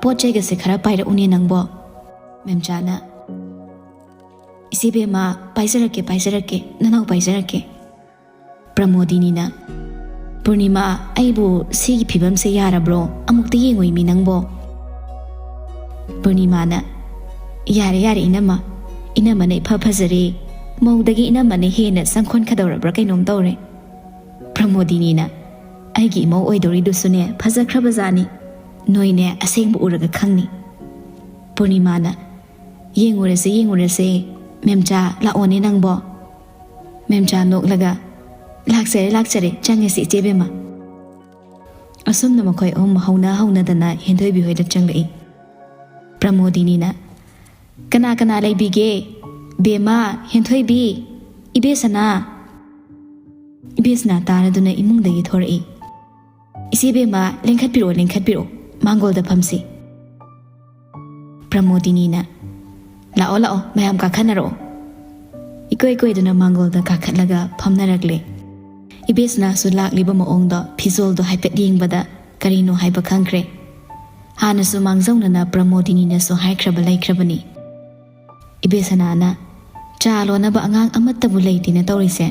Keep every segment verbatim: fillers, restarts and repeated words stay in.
ꯄꯣꯠ ꯆꯩꯒꯁꯦ ꯈꯔ ꯄꯥꯏꯔꯛꯎꯅꯦ ꯅꯪꯕꯣ꯫ ꯃꯦꯝꯆꯥꯅ, "ꯏꯆꯦ ꯕꯦꯝꯃ, ꯄꯥꯏꯖꯔꯛꯀꯦ, ꯄꯥꯏꯖꯔꯛꯀꯦ, ꯅꯅꯥꯎ ꯄꯥꯏꯖꯔꯛꯀꯦ"꯫ ꯄ꯭ꯔꯃꯣꯗꯤꯅꯤꯅ, "ꯄꯨꯔꯅꯤꯃꯥ, ꯑꯩꯕꯨ ꯁꯤꯒꯤ ꯐꯤꯕꯝꯁꯦ ꯌꯥꯔꯕ꯭ꯔꯣ? ꯑꯃꯨꯛꯇ ꯌꯦꯡꯉꯨꯏꯃꯤ ꯅꯪꯕꯣ"꯫ ꯄꯨꯔꯅꯤꯃꯥꯅ, "ꯌꯥꯔꯦ, ꯌꯥꯔꯦ ꯏꯅꯝꯃ, ꯏꯅꯝꯃꯅ ꯏꯐ ꯐꯖꯔꯦ, ꯃꯧꯗꯒꯤ ꯏꯅꯝꯃꯅ ꯍꯦꯟꯅ ꯆꯪꯈꯣꯟꯈꯗꯧꯔꯕ꯭ꯔꯥ ꯀꯩꯅꯣꯝ ꯇꯧꯔꯦ"꯫ ꯄ꯭ꯔꯃꯣꯗꯤꯅꯤꯅ, "ꯑꯩꯒꯤ ꯏꯃꯧ ꯑꯣꯏꯗꯧꯔꯤꯗꯨꯁꯨꯅꯦ ꯐꯖꯈ꯭ꯔꯕꯖꯥꯠꯅꯤ, ꯅꯣꯏꯅꯦ ꯑꯁꯦꯡꯕ ꯎꯔꯒ ꯈꯪꯅꯤ"꯫ ꯄꯨꯔꯅꯤꯃꯥꯅ, "ꯌꯦꯡꯉꯨꯔꯁꯦ, ꯌꯦꯡꯉꯨꯔꯁꯦ, ꯃꯦꯝꯆꯥ ꯂꯥꯛꯑꯣꯅꯦ ꯅꯪꯕꯣ"꯫ ꯃꯦꯝꯆꯥ ꯅꯣꯛꯂꯒ, "ꯂꯥꯛꯆꯔꯦ, ꯂꯥꯛꯆꯔꯦ, ꯆꯪꯉꯁꯤ ꯏꯆꯦ ꯕꯦꯝꯃ"꯫ ꯑꯁꯨꯝꯅ ꯃꯈꯣꯏ ꯑꯍꯨꯝ ꯍꯧꯅ ꯍꯧꯅꯗꯅ ꯍꯦꯟꯊꯣꯏꯕꯤ ꯍꯣꯏꯗ ꯆꯪꯂꯛꯏ꯫ ꯄ꯭ꯔꯃꯣꯗꯤꯅꯤꯅ, "ꯀꯅꯥ ꯀꯅꯥ ꯂꯩꯕꯤꯒꯦ? ꯕꯦꯝꯃ, ꯍꯦꯟꯊꯣꯏꯕꯤ, ꯏꯕꯦꯁꯅꯥ"꯫ ꯏꯕꯦꯁꯅꯥ ꯇꯥꯔꯗꯨꯅ ꯏꯃꯨꯡꯗꯒꯤ ꯊꯣꯔꯛꯏ꯫ "ꯏꯆꯦ ꯕꯦꯝꯃ, ꯂꯦꯡꯈꯠꯄꯤꯔꯛꯑꯣ, ꯂꯦꯡꯈꯠꯄꯤꯔꯛꯑꯣ, ꯃꯥꯡꯒꯣꯜꯗ ꯐꯝꯁꯤ"꯫ ꯄ꯭ꯔꯃꯣꯗꯤꯅꯤꯅ, "ꯂꯥꯛꯑꯣ, ꯂꯥꯛꯑꯣ, ꯃꯌꯥꯝ ꯀꯥꯈꯠꯅꯔꯛꯑꯣ"꯫ ꯏꯀꯣꯏ ꯀꯣꯏꯗꯨꯅ ꯃꯥꯡꯒꯣꯜꯗ ꯀꯥꯈꯠꯂꯒ ꯐꯝꯅꯔꯛꯂꯦ꯫ ꯏꯕꯦꯁꯅꯥꯁꯨ ꯂꯥꯛꯂꯤꯕ ꯃꯑꯣꯡꯗꯣ, ꯐꯤꯖꯣꯜꯗꯣ ꯍꯥꯏꯐꯦꯠ ꯌꯦꯡꯕꯗ ꯀꯔꯤꯅꯣ ꯍꯥꯏꯕ ꯈꯪꯈ꯭ꯔꯦ꯫ ꯍꯥꯟꯅꯁꯨ ꯃꯥꯡꯖꯧꯅꯅ ꯄ꯭ꯔꯃꯣꯗꯤꯅꯤꯅꯁꯨ ꯍꯥꯏꯈ꯭ꯔꯕ ꯂꯩꯈ꯭ꯔꯕꯅꯤ꯫ ꯏꯕꯦꯁꯅꯥꯅ, "ꯆꯥ ꯂꯣꯟꯅꯕ ꯑꯉꯥꯡ ꯑꯃꯠꯇꯕꯨ ꯂꯩꯇꯦꯅ ꯇꯧꯔꯤꯁꯦ"꯫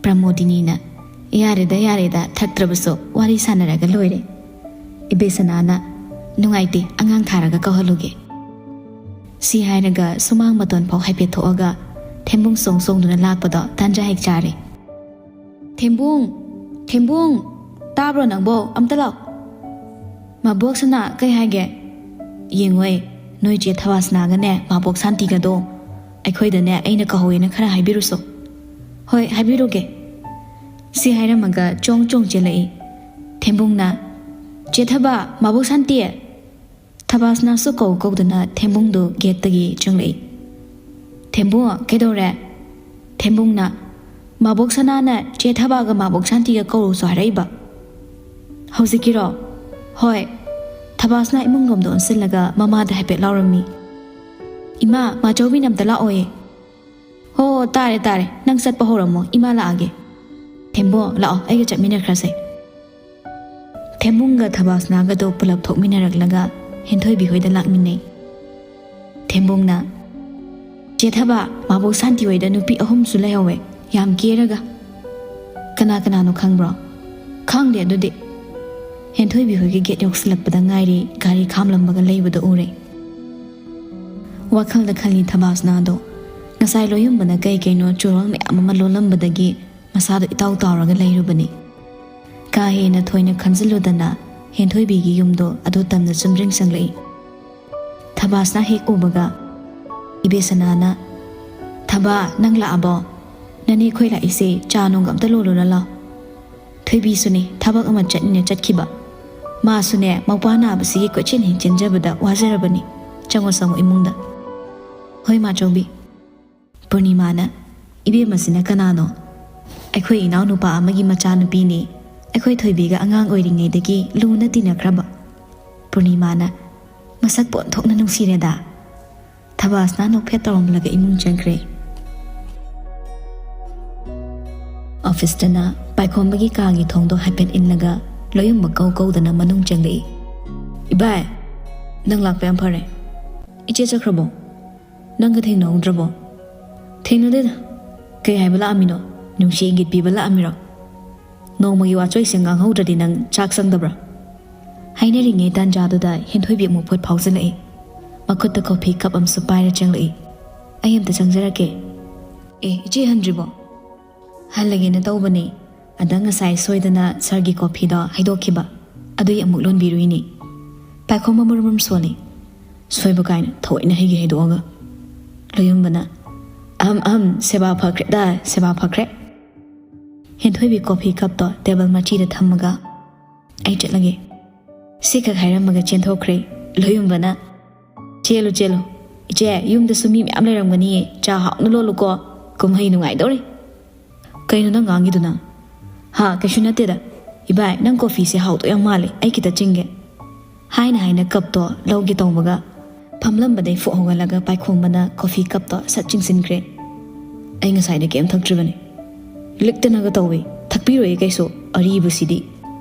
ꯄ꯭ꯔꯃꯣꯗꯤꯅꯤꯅ, "ꯌꯥꯔꯦꯗ, ꯌꯥꯔꯦꯗ, ꯊꯛꯇ꯭ꯔꯕꯁꯨ ꯋꯥꯔꯤ ꯁꯥꯟꯅꯔꯒ ꯂꯣꯏꯔꯦ"꯫ ꯏꯕꯦꯁꯅꯥꯅ, "ꯅꯨꯡꯉꯥꯏꯇꯦ, ꯑꯉꯥꯡ ꯊꯥꯔꯒ ꯀꯧꯍꯜꯂꯨꯒꯦ"꯫ ꯁꯤ ꯍꯥꯏꯔꯒ ꯁꯨꯃꯥꯡ ꯃꯇꯣꯟ ꯐꯥꯎ ꯍꯥꯏꯐꯦꯠ ꯊꯣꯛꯑꯒ ꯊꯦꯝꯕꯨꯡ ꯆꯣꯡ ꯆꯣꯡꯗꯨꯅ ꯂꯥꯛꯄꯗꯣ ꯇꯥꯟꯖꯥ ꯍꯦꯛ ꯆꯥꯔꯦ꯫ "ꯊꯦꯝꯕꯨꯡ! ꯊꯦꯝꯕꯨꯡ! ꯇꯥꯕ꯭ꯔꯣ ꯅꯪꯕꯣ? ꯑꯝꯇ ꯂꯥꯛꯑꯣ"꯫ "ꯃꯥꯕꯣꯛ ꯁꯅꯥ, ꯀꯩ ꯍꯥꯏꯒꯦ?" "ꯌꯦꯡꯉꯣꯏ, ꯅꯣꯏ ꯆꯦ ꯊꯕꯥꯁꯅꯥꯒꯅꯦ ꯃꯥꯕꯣꯛ ꯁꯥꯟꯇꯤꯒꯗꯣ ꯑꯩꯈꯣꯏꯗꯅꯦ ꯑꯩꯅ ꯀꯧꯍꯧꯋꯦꯅ ꯈꯔ ꯍꯥꯏꯕꯤꯔꯨꯁꯣ"꯫ "ꯍꯣꯏ, ꯍꯥꯏꯕꯤꯔꯨꯒꯦ"꯫ ꯁꯤ ꯍꯥꯏꯔꯝꯃꯒ ꯆꯣꯡ ꯆꯣꯡ ꯆꯦꯜꯂꯛꯏ꯫ ꯊꯦꯝꯕꯨꯡꯅ, "ꯆꯦ ꯊꯕ, ꯃꯥꯕꯣꯛ ꯁꯥꯟꯇꯤ!" ꯊꯕꯥꯁꯅꯥꯁꯨ ꯀꯧ ꯀꯧꯗꯅ ꯊꯦꯝꯕꯨꯡꯗꯨ ꯒꯦꯠꯇꯒꯤ ꯆꯪꯂꯛꯏ꯫ "ꯊꯦꯝꯕꯨꯡ, ꯀꯩꯗꯧꯔꯦ?" ꯊꯦꯝꯕꯨꯡꯅ, "ꯃꯥꯕꯣꯛ ꯁꯅꯥꯅ ꯆꯦ ꯊꯕꯥꯒ ꯃꯥꯕꯣꯛ ꯁꯥꯟꯇꯤꯒ ꯀꯧꯔꯨꯁꯨ ꯍꯥꯏꯔꯛꯏꯕ"꯫ "ꯍꯧꯖꯤꯛꯀꯤꯔꯣ?" "ꯍꯣꯏ"꯫ ꯊꯕꯥꯁꯅꯥ ꯏꯃꯨꯡꯂꯣꯝꯗ ꯑꯣꯟꯁꯤꯜꯂꯒ ꯃꯃꯥꯗ ꯍꯥꯏꯐꯦꯠ ꯂꯥꯎꯔꯝꯃꯤ꯫ "ꯏꯃꯥ, ꯃꯥꯆꯧꯕꯤꯅ ꯑꯝꯇ ꯂꯥꯛꯑꯣꯌꯦ"꯫ "ꯍꯣ, ꯍꯣ, ꯇꯥꯔꯦ, ꯇꯥꯔꯦ, ꯅꯪ ꯆꯠꯄ ꯍꯧꯔꯝꯃꯣ, ꯏꯃꯥ ꯂꯥꯛꯑꯒꯦ"꯫ "ꯊꯦꯝꯕꯨꯡ, ꯂꯥꯛꯑꯣ, ꯑꯩꯒ ꯆꯠꯃꯤꯟꯅꯈ꯭ꯔꯁꯦ"꯫ ꯊꯦꯝꯕꯨꯡꯒ ꯊꯕꯥꯁꯅꯥꯒꯗꯣ ꯄꯨꯂꯞ ꯊꯣꯛꯃꯤꯟꯅꯔꯛꯂꯒ ꯍꯦꯟꯊꯣꯏꯕꯤ ꯍꯣꯏꯗ ꯂꯥꯛꯃꯤꯟꯅꯩ꯫ ꯊꯦꯝꯕꯣꯡꯅ, "ꯆꯦ ꯊꯕꯥ, ꯃꯥꯕꯣꯛ ꯁꯥꯟꯇꯤ ꯍꯣꯏꯗ ꯅꯨꯄꯤ ꯑꯍꯨꯝꯁꯨ ꯂꯩꯍꯧꯋꯦ, ꯌꯥꯝ ꯀꯦꯔꯒ꯫ ꯀꯅꯥ ꯀꯅꯥꯅꯣ ꯈꯪꯕ꯭ꯔꯣ?" "ꯈꯪꯗꯦ ꯑꯗꯨꯗꯤ꯫" ꯍꯦꯟꯊꯣꯏꯕꯤ ꯍꯣꯏꯒꯤ ꯒꯦꯠ ꯌꯧꯁꯤꯜꯂꯛꯄꯗ ꯉꯥꯏꯔꯤ ꯒꯥꯔꯤ ꯈꯥꯝꯂꯝꯕꯒ ꯂꯩꯕꯗꯣ ꯎꯔꯦ꯫ ꯋꯥꯈꯜꯗ ꯈꯜꯂꯤ ꯊꯕꯥꯁꯅꯥꯗꯣ꯫ ꯉꯁꯥꯏ ꯂꯣꯌꯨꯝꯕꯅ ꯀꯩ ꯀꯩꯅꯣ ꯆꯨꯔꯣꯜ ꯃꯌꯥꯝ ꯑꯃ ꯂꯣꯜꯂꯝꯕꯗꯒꯤ ꯃꯁꯥꯗꯣ ꯏꯇꯥꯎ ꯇꯥꯎꯔꯒ ꯂꯩꯔꯨꯕꯅꯤ꯫ ꯀꯥ ꯍꯦꯟꯅ ꯊꯣꯏꯅ ꯈꯟꯖꯤꯜꯂꯨꯗꯅ ꯍꯦꯟꯊꯣꯏꯕꯤꯒꯤ ꯌꯨꯝꯗꯣ ꯑꯗꯨ ꯇꯝꯅ ꯁꯨꯝ ꯔꯤꯡꯁꯪꯂꯛꯏ꯫ ꯊꯕꯥꯁꯅꯥ ꯍꯦꯛ ꯎꯕꯒ ꯏꯕꯦꯁꯅꯥꯅ, "ꯊꯕꯥ, ꯅꯪ ꯂꯥꯛꯑꯕꯣ? ꯅꯅꯦ ꯑꯩꯈꯣꯏ ꯂꯥꯛꯏꯁꯦ ꯆꯥ ꯅꯨꯡꯒ ꯑꯝꯇ ꯂꯣꯜꯂꯨꯔ ꯂꯥꯎ꯫ ꯊꯣꯏꯕꯤꯁꯨꯅꯦ ꯊꯕꯛ ꯑꯃ ꯆꯠꯅꯤꯅ ꯆꯠꯈꯤꯕ꯫ ꯃꯥꯁꯨꯅꯦ ꯃꯧꯄ꯭ꯋꯥ ꯅꯥꯕꯁꯤꯒꯤ ꯀꯣꯏꯆꯦꯟ ꯍꯦꯛ ꯆꯦꯟꯖꯕꯗ ꯋꯥꯖꯔꯕꯅꯤ꯫ ꯆꯪꯉꯣ ꯆꯪꯉꯣ ꯏꯃꯨꯡꯗ꯫" "ꯍꯣꯏ ꯃꯥꯆꯧꯕꯤ꯫" ꯄꯨꯔꯅꯤꯃꯥꯅ, "ꯏꯕꯦꯝꯃꯁꯤꯅ ꯀꯅꯥꯅꯣ?" "ꯑꯩꯈꯣꯏ ꯏꯅꯥꯎꯅꯨꯄꯥ ꯑꯃꯒꯤ ꯃꯆꯥꯅꯨꯄꯤꯅꯤ꯫ ꯑꯩꯈꯣꯏ ꯊꯣꯏꯕꯤꯒ ꯑꯉꯥꯡ ꯑꯣꯏꯔꯤꯉꯩꯗꯒꯤ ꯂꯨꯅ ꯇꯤꯟꯅꯈ꯭ꯔꯕ꯫" ꯄꯨꯔꯅꯤꯃꯥꯅ, "ꯃꯁꯛꯄꯨ ꯑꯣꯟꯊꯣꯛꯅ ꯅꯨꯡꯁꯤꯔꯦꯗ꯫" ꯊꯕꯥꯁꯅꯥ ꯅꯣꯛꯐꯦꯠ ꯇꯧꯔꯝꯂꯒ ꯏꯃꯨꯡ ꯆꯪꯈ꯭ꯔꯦ꯫ ꯑꯣꯐꯤꯁꯇꯅ ꯄꯥꯏꯈꯣꯝꯕꯒꯤ ꯀꯥꯒꯤ ꯊꯣꯡꯗꯣ ꯍꯥꯏꯐꯦꯠ ꯏꯜꯂꯒ ꯂꯣꯌꯨꯝꯕ ꯀꯧ ꯀꯧꯗꯅ ꯃꯅꯨꯡ ꯆꯪꯂꯛꯏ꯫ "ꯏꯕꯥꯏ, ꯅꯪ ꯂꯥꯛꯄ ꯌꯥꯝ ꯐꯔꯦ꯫ ꯏꯆꯦ ꯆꯠꯈ꯭ꯔꯕꯣ? ꯅꯪꯒ ꯊꯦꯡꯅꯍꯧꯗ꯭ꯔꯕꯣ?" "ꯊꯦꯡꯅꯗꯦꯗ꯫ ꯀꯩ ꯍꯥꯏꯕ ꯂꯥꯛꯑꯝꯃꯤꯅꯣ? ꯅꯨꯡꯁꯤ ꯏꯪꯒꯤꯠ ꯄꯤꯕ ꯂꯥꯛꯑꯝꯃꯤꯔꯣ? ꯅꯣꯡꯃꯒꯤ ꯋꯥꯆꯣꯏꯁꯦ ꯉꯥꯡꯍꯧꯗ꯭ꯔꯗꯤ ꯅꯪ ꯆꯥꯛ ꯆꯪꯗꯕ꯭ꯔꯥ?" ꯍꯥꯏꯅꯔꯤꯉꯩ ꯇꯥꯟꯖꯥꯗꯨꯗ ꯍꯦꯟꯊꯣꯏꯕꯤ ꯑꯃꯨꯛ ꯐꯨꯠ ꯐꯥꯎꯖꯤꯜꯂꯛꯏ꯫ ꯃꯈꯨꯠꯇ ꯀꯣꯐꯤ ꯀꯞ ꯑꯃꯁꯨ ꯄꯥꯏꯔ ꯆꯪꯂꯛꯏ꯫ "ꯑꯩ ꯑꯝꯇ ꯆꯪꯖꯔꯛꯀꯦ꯫" "ꯑꯦ, ꯏꯆꯦ ꯍꯟꯗ꯭ꯔꯤꯕꯣ?" "ꯍꯜꯂꯒꯦꯅ ꯇꯧꯕꯅꯦ꯫ ꯑꯗ ꯉꯁꯥꯏ ꯁꯣꯏꯗꯅ ꯁꯥꯔꯒꯤ ꯀꯣꯐꯤꯗꯣ ꯍꯩꯗꯣꯛꯈꯤꯕ꯫ ꯑꯗꯨꯒꯤ ꯑꯃꯨꯛ ꯂꯣꯟꯕꯤꯔꯨꯏꯅꯦ꯫" ꯄꯥꯏꯈꯣꯝꯕ ꯃꯔꯨꯝ ꯃꯔꯨꯝ ꯁꯣꯜꯂꯤ꯫ "ꯁꯣꯏꯕ ꯀꯥꯏꯅ ꯊꯑꯣꯏꯅ ꯍꯩꯒꯦ ꯍꯩꯗꯣꯛꯑꯒ꯫" ꯂꯣꯌꯨꯝꯕꯅ, "ꯑꯍꯝ ꯑꯍꯝ, ꯁꯦꯕꯥ ꯐꯈ꯭ꯔꯦꯗ, ꯁꯦꯕꯥ ꯐꯈ꯭ꯔꯦ꯫" ꯍꯦꯟꯊꯣꯏꯕꯤ ꯀꯣꯐꯤ ꯀꯞꯇꯣ ꯇꯦꯕꯜ ꯃꯆꯤꯗ ꯊꯝꯃꯒ, "ꯑꯩ ꯆꯠꯂꯒꯦ꯫" ꯁꯤꯈꯛ ꯍꯥꯏꯔꯝꯃꯒ ꯆꯦꯟꯊꯣꯛꯈ꯭ꯔꯦ꯫ ꯂꯣꯌꯨꯝꯕꯅ, "ꯆꯦꯜꯂꯨ, ꯆꯦꯜꯂꯨ꯫ ꯏꯆꯦ, ꯌꯨꯝꯗꯁꯨ ꯃꯤ ꯃꯌꯥꯝ ꯂꯩꯔꯝꯒꯅꯤꯌꯦ꯫ ꯆꯥ ꯍꯥꯎꯅ ꯂꯣꯜꯂꯨꯀꯣ꯫ ꯀꯨꯝꯍꯩ ꯅꯨꯡꯉꯥꯏꯗꯧꯔꯤ꯫" "ꯀꯩꯅꯣ ꯅꯪ ꯉꯥꯡꯉꯤꯗꯨꯅ?" "ꯍꯥ, ꯀꯩꯁꯨ ꯅꯠꯇꯦꯗ꯫ ꯏꯕꯥꯏ, ꯅꯪ ꯀꯣꯐꯤꯁꯦ ꯍꯥꯎꯗꯣꯏ ꯌꯥꯝ ꯃꯥꯜꯂꯦ꯫ ꯑꯩ ꯈꯤꯇ ꯆꯤꯡꯒꯦ꯫" ꯍꯥꯏꯅ ꯍꯥꯏꯅ ꯀꯞꯇꯣ ꯂꯧꯒꯦ ꯇꯧꯕꯒ, ꯐꯝꯂꯝꯕꯗꯩ ꯐꯨꯛ ꯍꯧꯒꯠꯂꯒ ꯄꯥꯏꯈꯣꯝꯕꯅ ꯀꯣꯐꯤ ꯀꯞꯇꯣ ꯁꯠ ꯆꯤꯡꯁꯤꯟꯈ꯭ꯔꯦ꯫ "ꯑꯩ ꯉꯁꯥꯏꯗ ꯀꯩꯝ ꯊꯛꯇ꯭ꯔꯤꯕꯅꯤ꯫ ꯂꯤꯛꯇꯅꯒ ꯇꯧꯏ꯫ ꯊꯛꯄꯤꯔꯣꯏꯌꯦ ꯀꯩꯁꯨ, ꯑꯔꯤꯕꯁꯤꯗꯤ꯫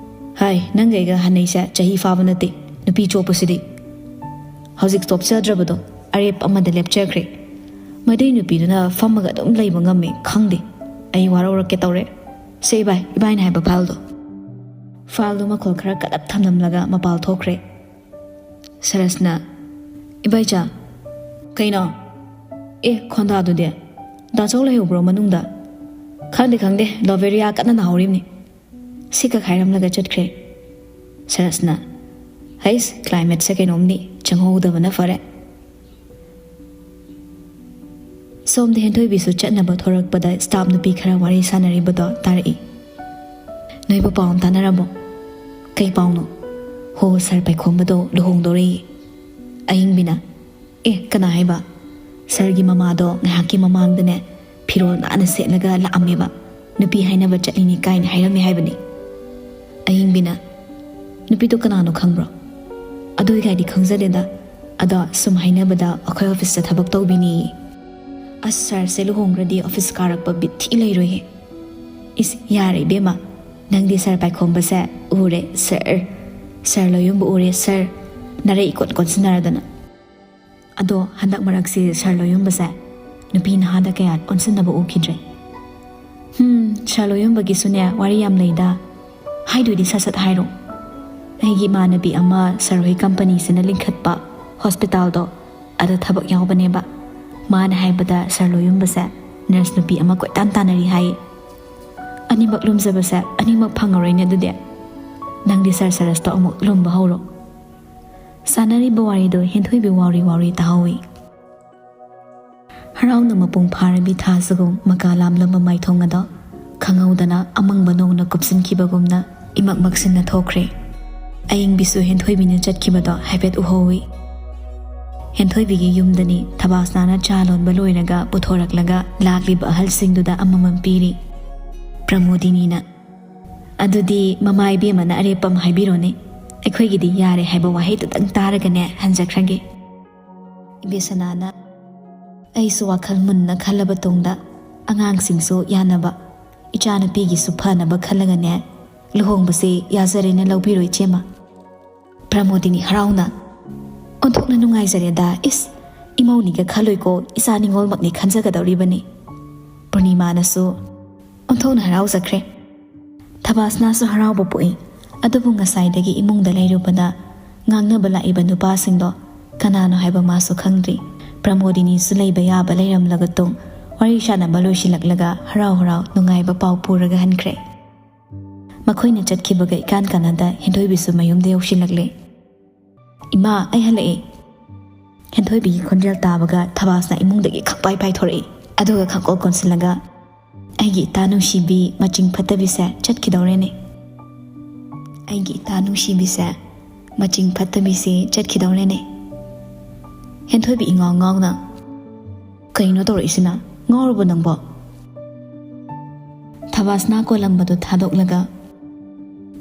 ꯍꯥꯏ, ꯅꯪꯒ ꯑꯩꯒ ꯍꯟꯅꯩꯁꯦ ꯆꯍꯤ ꯐꯥꯕ ꯅꯠꯇꯦ, ꯅꯨꯄꯤ ꯆꯣꯞꯄꯁꯤꯗꯤ꯫" ꯍꯧꯖꯤꯛ ꯇꯣꯞꯆꯗ꯭ꯔꯕꯗꯣ ꯑꯔꯦꯞ ꯑꯃꯗ ꯂꯦꯞꯆꯈ꯭ꯔꯦ꯫ ꯃꯗꯨꯏ ꯅꯨꯄꯤꯗꯨꯅ ꯐꯝꯃꯒ ꯑꯗꯨꯝ ꯂꯩꯕ ꯉꯝꯃꯤ ꯈꯪꯗꯦ꯫ ꯑꯩ ꯋꯥꯔꯧꯔꯛꯀꯦ ꯇꯧꯔꯦ꯫ ꯁꯦ ꯏꯕꯥꯏ, ꯏꯕꯥꯏꯅ ꯍꯥꯏꯕ ꯐꯥꯏꯜꯗꯣ꯫ ꯐꯥꯏꯜꯗꯣ ꯃꯈꯣꯜ ꯈꯔ ꯀꯂꯞ ꯊꯝꯂꯝꯂꯒ ꯃꯄꯥꯜ ꯊꯣꯛꯈ꯭ꯔꯦ꯫ ꯁꯔꯁꯅ, "ꯏꯕꯥꯏꯆꯥ, ꯀꯩꯅꯣ? ꯑꯦ, ꯈꯣꯟꯗꯥꯗꯨꯗꯤ? ꯗꯥꯆꯧ ꯂꯩꯍꯧꯕ꯭ꯔꯣ ꯃꯅꯨꯡꯗ?" "ꯈꯪꯗꯦ, ꯈꯪꯗꯦ, ꯂꯣꯕꯦꯔꯤꯌꯥ ꯀꯟꯅ ꯅꯥꯍꯧꯔꯤꯕꯅꯤ"꯫ ꯁꯤꯈꯛ ꯍꯥꯏꯔꯝꯂꯒ ꯆꯠꯈ꯭ꯔꯦ꯫ ꯁꯔꯁꯅ, "ꯍꯩꯁ, ꯀ꯭ꯂꯥꯏꯃꯦꯠꯁꯦ ꯀꯩꯅꯣꯝꯅꯤ, ꯆꯪꯍꯧꯗꯕꯅ ꯐꯔꯦ"꯫ ꯁꯣꯝꯗ ꯍꯦꯟꯊꯣꯏꯕꯤꯁꯨ ꯆꯠꯅꯕ ꯊꯣꯔꯛꯄꯗ ꯁ꯭ꯇꯥꯐ ꯅꯨꯄꯤ ꯈꯔ ꯋꯥꯔꯤ ꯁꯥꯟꯅꯔꯤꯕꯗꯣ ꯇꯥꯔꯛꯏ꯫ "ꯅꯣꯏꯕꯨ ꯄꯥꯎ ꯑꯃ ꯇꯥꯟꯅꯔꯕꯣ?" "ꯀꯩ ꯄꯥꯎꯅꯣ?" "ꯍꯣ, ꯁꯥꯔ ꯄꯥꯏꯈꯣꯝꯕꯗꯣ ꯂꯨꯍꯣꯡꯗꯣꯔꯦꯌꯦ"꯫ ꯑꯌꯤꯡꯕꯤꯅ, "ꯑꯦ, ꯀꯅꯥ ꯍꯥꯏꯕ? ꯁꯥꯔꯒꯤ ꯃꯃꯥꯗꯣ ꯉꯥꯏꯍꯥꯛꯀꯤ ꯃꯃꯥꯡꯗꯅꯦ ꯐꯤꯔꯣꯜ ꯅꯥꯟꯅ ꯁꯦꯠꯂꯒ ꯂꯥꯛꯑꯝꯃꯦꯕ꯫ ꯅꯨꯄꯤ ꯍꯥꯏꯅꯕ ꯆꯠꯂꯤꯅꯤ ꯀꯥꯏꯅ ꯍꯥꯏꯔꯝꯃꯦ ꯍꯥꯏꯕꯅꯤ"꯫ ꯑꯌꯤꯡꯕꯤꯅ, "ꯅꯨꯄꯤꯗꯣ ꯀꯅꯥꯅꯣ ꯈꯪꯕ꯭ꯔꯣ?" "ꯑꯗꯨꯒꯤꯒꯥꯏꯗꯤ ꯈꯪꯖꯗꯦꯗ꯫ ꯑꯗꯣ ꯁꯨꯝ ꯍꯥꯏꯅꯕꯗ ꯑꯩꯈꯣꯏ ꯑꯣꯐꯤꯁꯇ ꯊꯕꯛ ꯇꯧꯕꯤꯅꯦꯌꯦ"꯫ "ꯑꯁ, ꯁꯥꯔꯁꯦ ꯂꯨꯍꯣꯡꯈ꯭ꯔꯗꯤ ꯑꯣꯐꯤꯁ ꯀꯥꯔꯛꯄ ꯕꯤꯠ ꯊꯤ ꯂꯩꯔꯣꯏꯍꯦ"꯫ "ꯏꯁ, ꯌꯥꯔꯦ ꯏꯕꯦꯝꯃ, ꯅꯪꯗꯤ ꯁꯥꯔ ꯄꯥꯏꯈꯣꯝꯕꯁꯦ ꯎꯔꯦ ꯁꯥꯔ, ꯁꯥꯔ ꯂꯣꯌꯨꯝꯕ ꯎꯔꯦ ꯁꯥꯔ, ꯅꯔꯩ ꯏꯀꯣꯟ ꯀꯣꯟꯁꯤꯟꯅꯔꯗꯅ"꯫ ꯑꯗꯣ ꯍꯟꯗꯛ ꯃꯔꯛꯁꯤ ꯁꯥꯔ ꯂꯣꯌꯨꯝꯕꯁꯦ ꯅꯨꯄꯤ ꯅꯍꯥꯗ ꯀꯌꯥ ꯑꯣꯟꯁꯤꯟꯅꯕ ꯎꯈꯤꯗ꯭ꯔꯦ꯫ "ꯍꯝ, ꯁꯥꯔ ꯂꯣꯌꯨꯝꯕꯒꯤꯁꯨꯅꯦ ꯋꯥꯔꯤ ꯌꯥꯝ ꯂꯩꯗ꯫ ꯍꯥꯏꯗꯣꯏꯗꯤ ꯁꯠ ꯁꯠ ꯍꯥꯏꯔꯣ꯫ ꯑꯩꯒꯤ ꯏꯃꯥꯟꯅꯕꯤ ꯑꯃ ꯁꯥꯔ ꯍꯣꯏ ꯀꯝꯄꯅꯤꯁꯤꯅ ꯂꯤꯡꯈꯠꯄ ꯍꯣꯁꯄꯤꯇꯥꯜꯗꯣ, ꯑꯗ ꯊꯕꯛ ꯌꯥꯎꯕꯅꯦꯕ꯫ ꯃꯥꯅ ꯍꯥꯏꯕꯗ ꯁꯥꯔ ꯂꯣꯌꯨꯝꯕꯁꯦ ꯅꯔꯁ ꯅꯨꯄꯤ ꯑꯃ ꯀꯣꯏꯇꯥꯟ ꯇꯥꯟꯅꯔꯤ ꯍꯥꯏꯌꯦ꯫ ꯑꯅꯤꯃꯛ ꯂꯨꯝꯖꯕꯁꯦ ꯑꯅꯤꯃꯛ ꯐꯪꯉꯔꯣꯏꯅꯦ ꯑꯗꯨꯗꯤ꯫ ꯅꯪꯗꯤ ꯁꯥꯔ ꯁꯔꯁꯇꯣ ꯑꯃꯨꯛ ꯂꯨꯝꯕ ꯍꯧꯔꯣ"꯫ ꯁꯥꯟꯅꯔꯤꯕ ꯋꯥꯔꯤꯗꯣ ꯍꯦꯟꯊꯣꯏꯕꯤ ꯋꯥꯎꯔꯤ ꯋꯥꯎꯔꯤ ꯇꯥꯍꯧꯏ꯫ ꯍꯔꯥꯎꯅ ꯃꯄꯨꯡ ꯐꯥꯔꯕꯤ ꯊꯥꯁꯤꯒꯨꯝ ꯃꯀꯥ ꯂꯥꯝꯂꯝꯕ ꯃꯥꯏꯊꯣꯡ ꯑꯗꯣ ꯈꯪꯍꯧꯗꯅ ꯑꯃꯪꯕ ꯅꯣꯡꯅ ꯀꯨꯞꯁꯤꯟꯈꯤꯕꯒꯨꯝꯅ ꯏꯃꯛ ꯃꯛꯁꯤꯟꯅ ꯊꯣꯛꯈ꯭ꯔꯦ꯫ ꯑꯌꯤꯡꯕꯤꯁꯨ ꯍꯦꯟꯊꯣꯏꯕꯤꯅ ꯆꯠꯈꯤꯕꯗꯣ ꯍꯥꯏꯐꯦꯠ ꯎꯍꯧꯏ꯫ ꯍꯦꯟꯊꯣꯏꯕꯤꯒꯤ ꯌꯨꯝꯗꯅꯤ ꯊꯕꯥꯁꯅꯥꯅ ꯆꯥ ꯂꯣꯟꯕ ꯂꯣꯏꯔꯒ ꯄꯨꯊꯣꯔꯛꯂꯒ ꯂꯥꯛꯂꯤꯕ ꯑꯍꯜꯁꯤꯡꯗꯨꯗ ꯑꯃꯃꯝ ꯄꯤꯔꯤ꯫ ꯄ꯭ꯔꯃꯣꯗꯤꯅꯤꯅ, "ꯑꯗꯨꯗꯤ ꯃꯃꯥ ꯏꯕꯦꯝꯃꯅ ꯑꯔꯦꯞꯄ ꯑꯃ ꯍꯥꯏꯕꯤꯔꯣꯅꯦ꯫ ꯑꯩꯈꯣꯏꯒꯤꯗꯤ ꯌꯥꯔꯦ ꯍꯥꯏꯕ ꯋꯥꯍꯩꯗꯨꯇꯪ ꯇꯥꯔꯒꯅꯦ ꯍꯟꯖꯈ꯭ꯔꯒꯦ"꯫ ꯏꯕꯦꯁꯅꯥꯅ, "ꯑꯩꯁꯨ ꯋꯥꯈꯜ ꯃꯨꯟꯅ ꯈꯜꯂꯕ ꯇꯨꯡꯗ, ꯑꯉꯥꯡꯁꯤꯡꯁꯨ ꯌꯥꯅꯕ, ꯏꯆꯥꯅꯨꯄꯤꯒꯤꯁꯨ ꯐꯅꯕ ꯈꯜꯂꯒꯅꯦ ꯂꯨꯍꯣꯡꯕꯁꯦ ꯌꯥꯖꯔꯦꯅ ꯂꯧꯕꯤꯔꯣ ꯏꯆꯦꯃ"꯫ ꯄ꯭ꯔꯃꯣꯗꯤꯅꯤ ꯍꯔꯥꯎꯅ, "ꯑꯣꯟꯊꯣꯛ ꯅ ꯅꯨꯡꯉꯥꯏꯖꯔꯦꯗ꯫ ꯏꯁ, ꯏꯃꯧꯅꯤꯒ ꯈꯜꯂꯣꯏꯀꯣ, ꯏꯆꯥ ꯅꯤꯉꯣꯜꯃꯛꯅꯤ ꯈꯟꯖꯒꯗꯧꯔꯤꯕꯅꯤ꯫ ꯄꯨꯔꯅꯤꯃꯥꯅꯁꯨ ꯑꯣꯟꯊꯣꯛꯅ ꯍꯔꯥꯎꯖꯈ꯭ꯔꯦ꯫ ꯊꯕꯥꯁꯅꯥꯁꯨ ꯍꯔꯥꯎꯕ ꯄꯣꯛꯏ꯫ ꯑꯗꯨꯕꯨ ꯉꯁꯥꯏꯗꯒꯤ ꯏꯃꯨꯡꯗ ꯂꯩꯔꯨꯕꯗ ꯉꯥꯡꯅꯕ ꯂꯥꯛꯏꯕ ꯅꯨꯄꯥꯁꯤꯡꯗꯣ ꯀꯅꯥꯅꯣ ꯍꯥꯏꯕ ꯃꯥꯁꯨ ꯈꯪꯗ꯭ꯔꯤ꯫ ꯄ꯭ꯔꯃꯣꯗꯤꯅꯤꯁꯨ ꯂꯩꯕ ꯌꯥꯕ ꯂꯩꯔꯝꯂꯒ ꯇꯨꯡ ꯋꯥꯔꯤ ꯁꯥꯟꯅꯕ ꯂꯣꯏꯁꯤꯜꯂꯛꯂꯒ ꯍꯔꯥꯎ ꯍꯔꯥꯎ ꯅꯨꯡꯉꯥꯏꯕ ꯄꯥꯎ ꯄꯨꯔꯒ ꯍꯟꯈ꯭ꯔꯦ꯫ ꯃꯈꯣꯏꯅ ꯆꯠꯈꯤꯕꯒ ꯏꯀꯥꯟ ꯀꯥꯟꯅꯗ ꯍꯦꯟꯊꯣꯏꯕꯤꯁꯨ ꯃꯌꯨꯝꯗ ꯌꯧꯁꯤꯜꯂꯛꯂꯦ꯫ "ꯏꯃꯥ, ꯑꯩ ꯍꯜꯂꯛꯑꯦ!" ꯍꯦꯟꯊꯣꯏꯕꯤꯒꯤ ꯈꯣꯟꯖꯦꯜ ꯇꯥꯕꯒ ꯊꯕꯥꯁꯅ ꯏꯃꯨꯡꯗꯒꯤ ꯈꯪꯄꯥꯏ ꯄꯥꯏꯊꯣꯔꯛꯏ꯫ ꯑꯗꯨꯒ ꯈꯪꯀꯣꯟ ꯀꯣꯟꯁꯤꯜꯂꯒ, "ꯑꯩꯒꯤ ꯏꯇꯥ ꯅꯨꯡꯁꯤꯕꯤ ꯃꯆꯤꯡ ꯐꯠꯇꯕꯤꯁꯦ ꯆꯠꯈꯤꯗꯧꯔꯦꯅꯦ꯫ ꯑꯩꯒꯤ ꯏꯇꯥ ꯅꯨꯡꯁꯤꯕꯤꯁꯦ ꯃꯆꯤꯡ ꯐꯠꯇꯕꯤꯁꯦ ꯆꯠꯈꯤꯗꯧꯔꯦꯅꯦ꯫" ꯍꯦꯟꯊꯣꯏꯕꯤ ꯏꯉꯥꯎ ꯉꯥꯎꯅ, "ꯀꯩꯅꯣ ꯇꯧꯔꯛꯏꯁꯤꯅ? ꯉꯥꯎꯔꯕꯣ ꯅꯪꯕꯣ?" ꯊꯕꯥꯁꯅꯥ ꯀꯣꯂꯝꯕꯗꯨ ꯊꯥꯗꯣꯛꯂꯒ,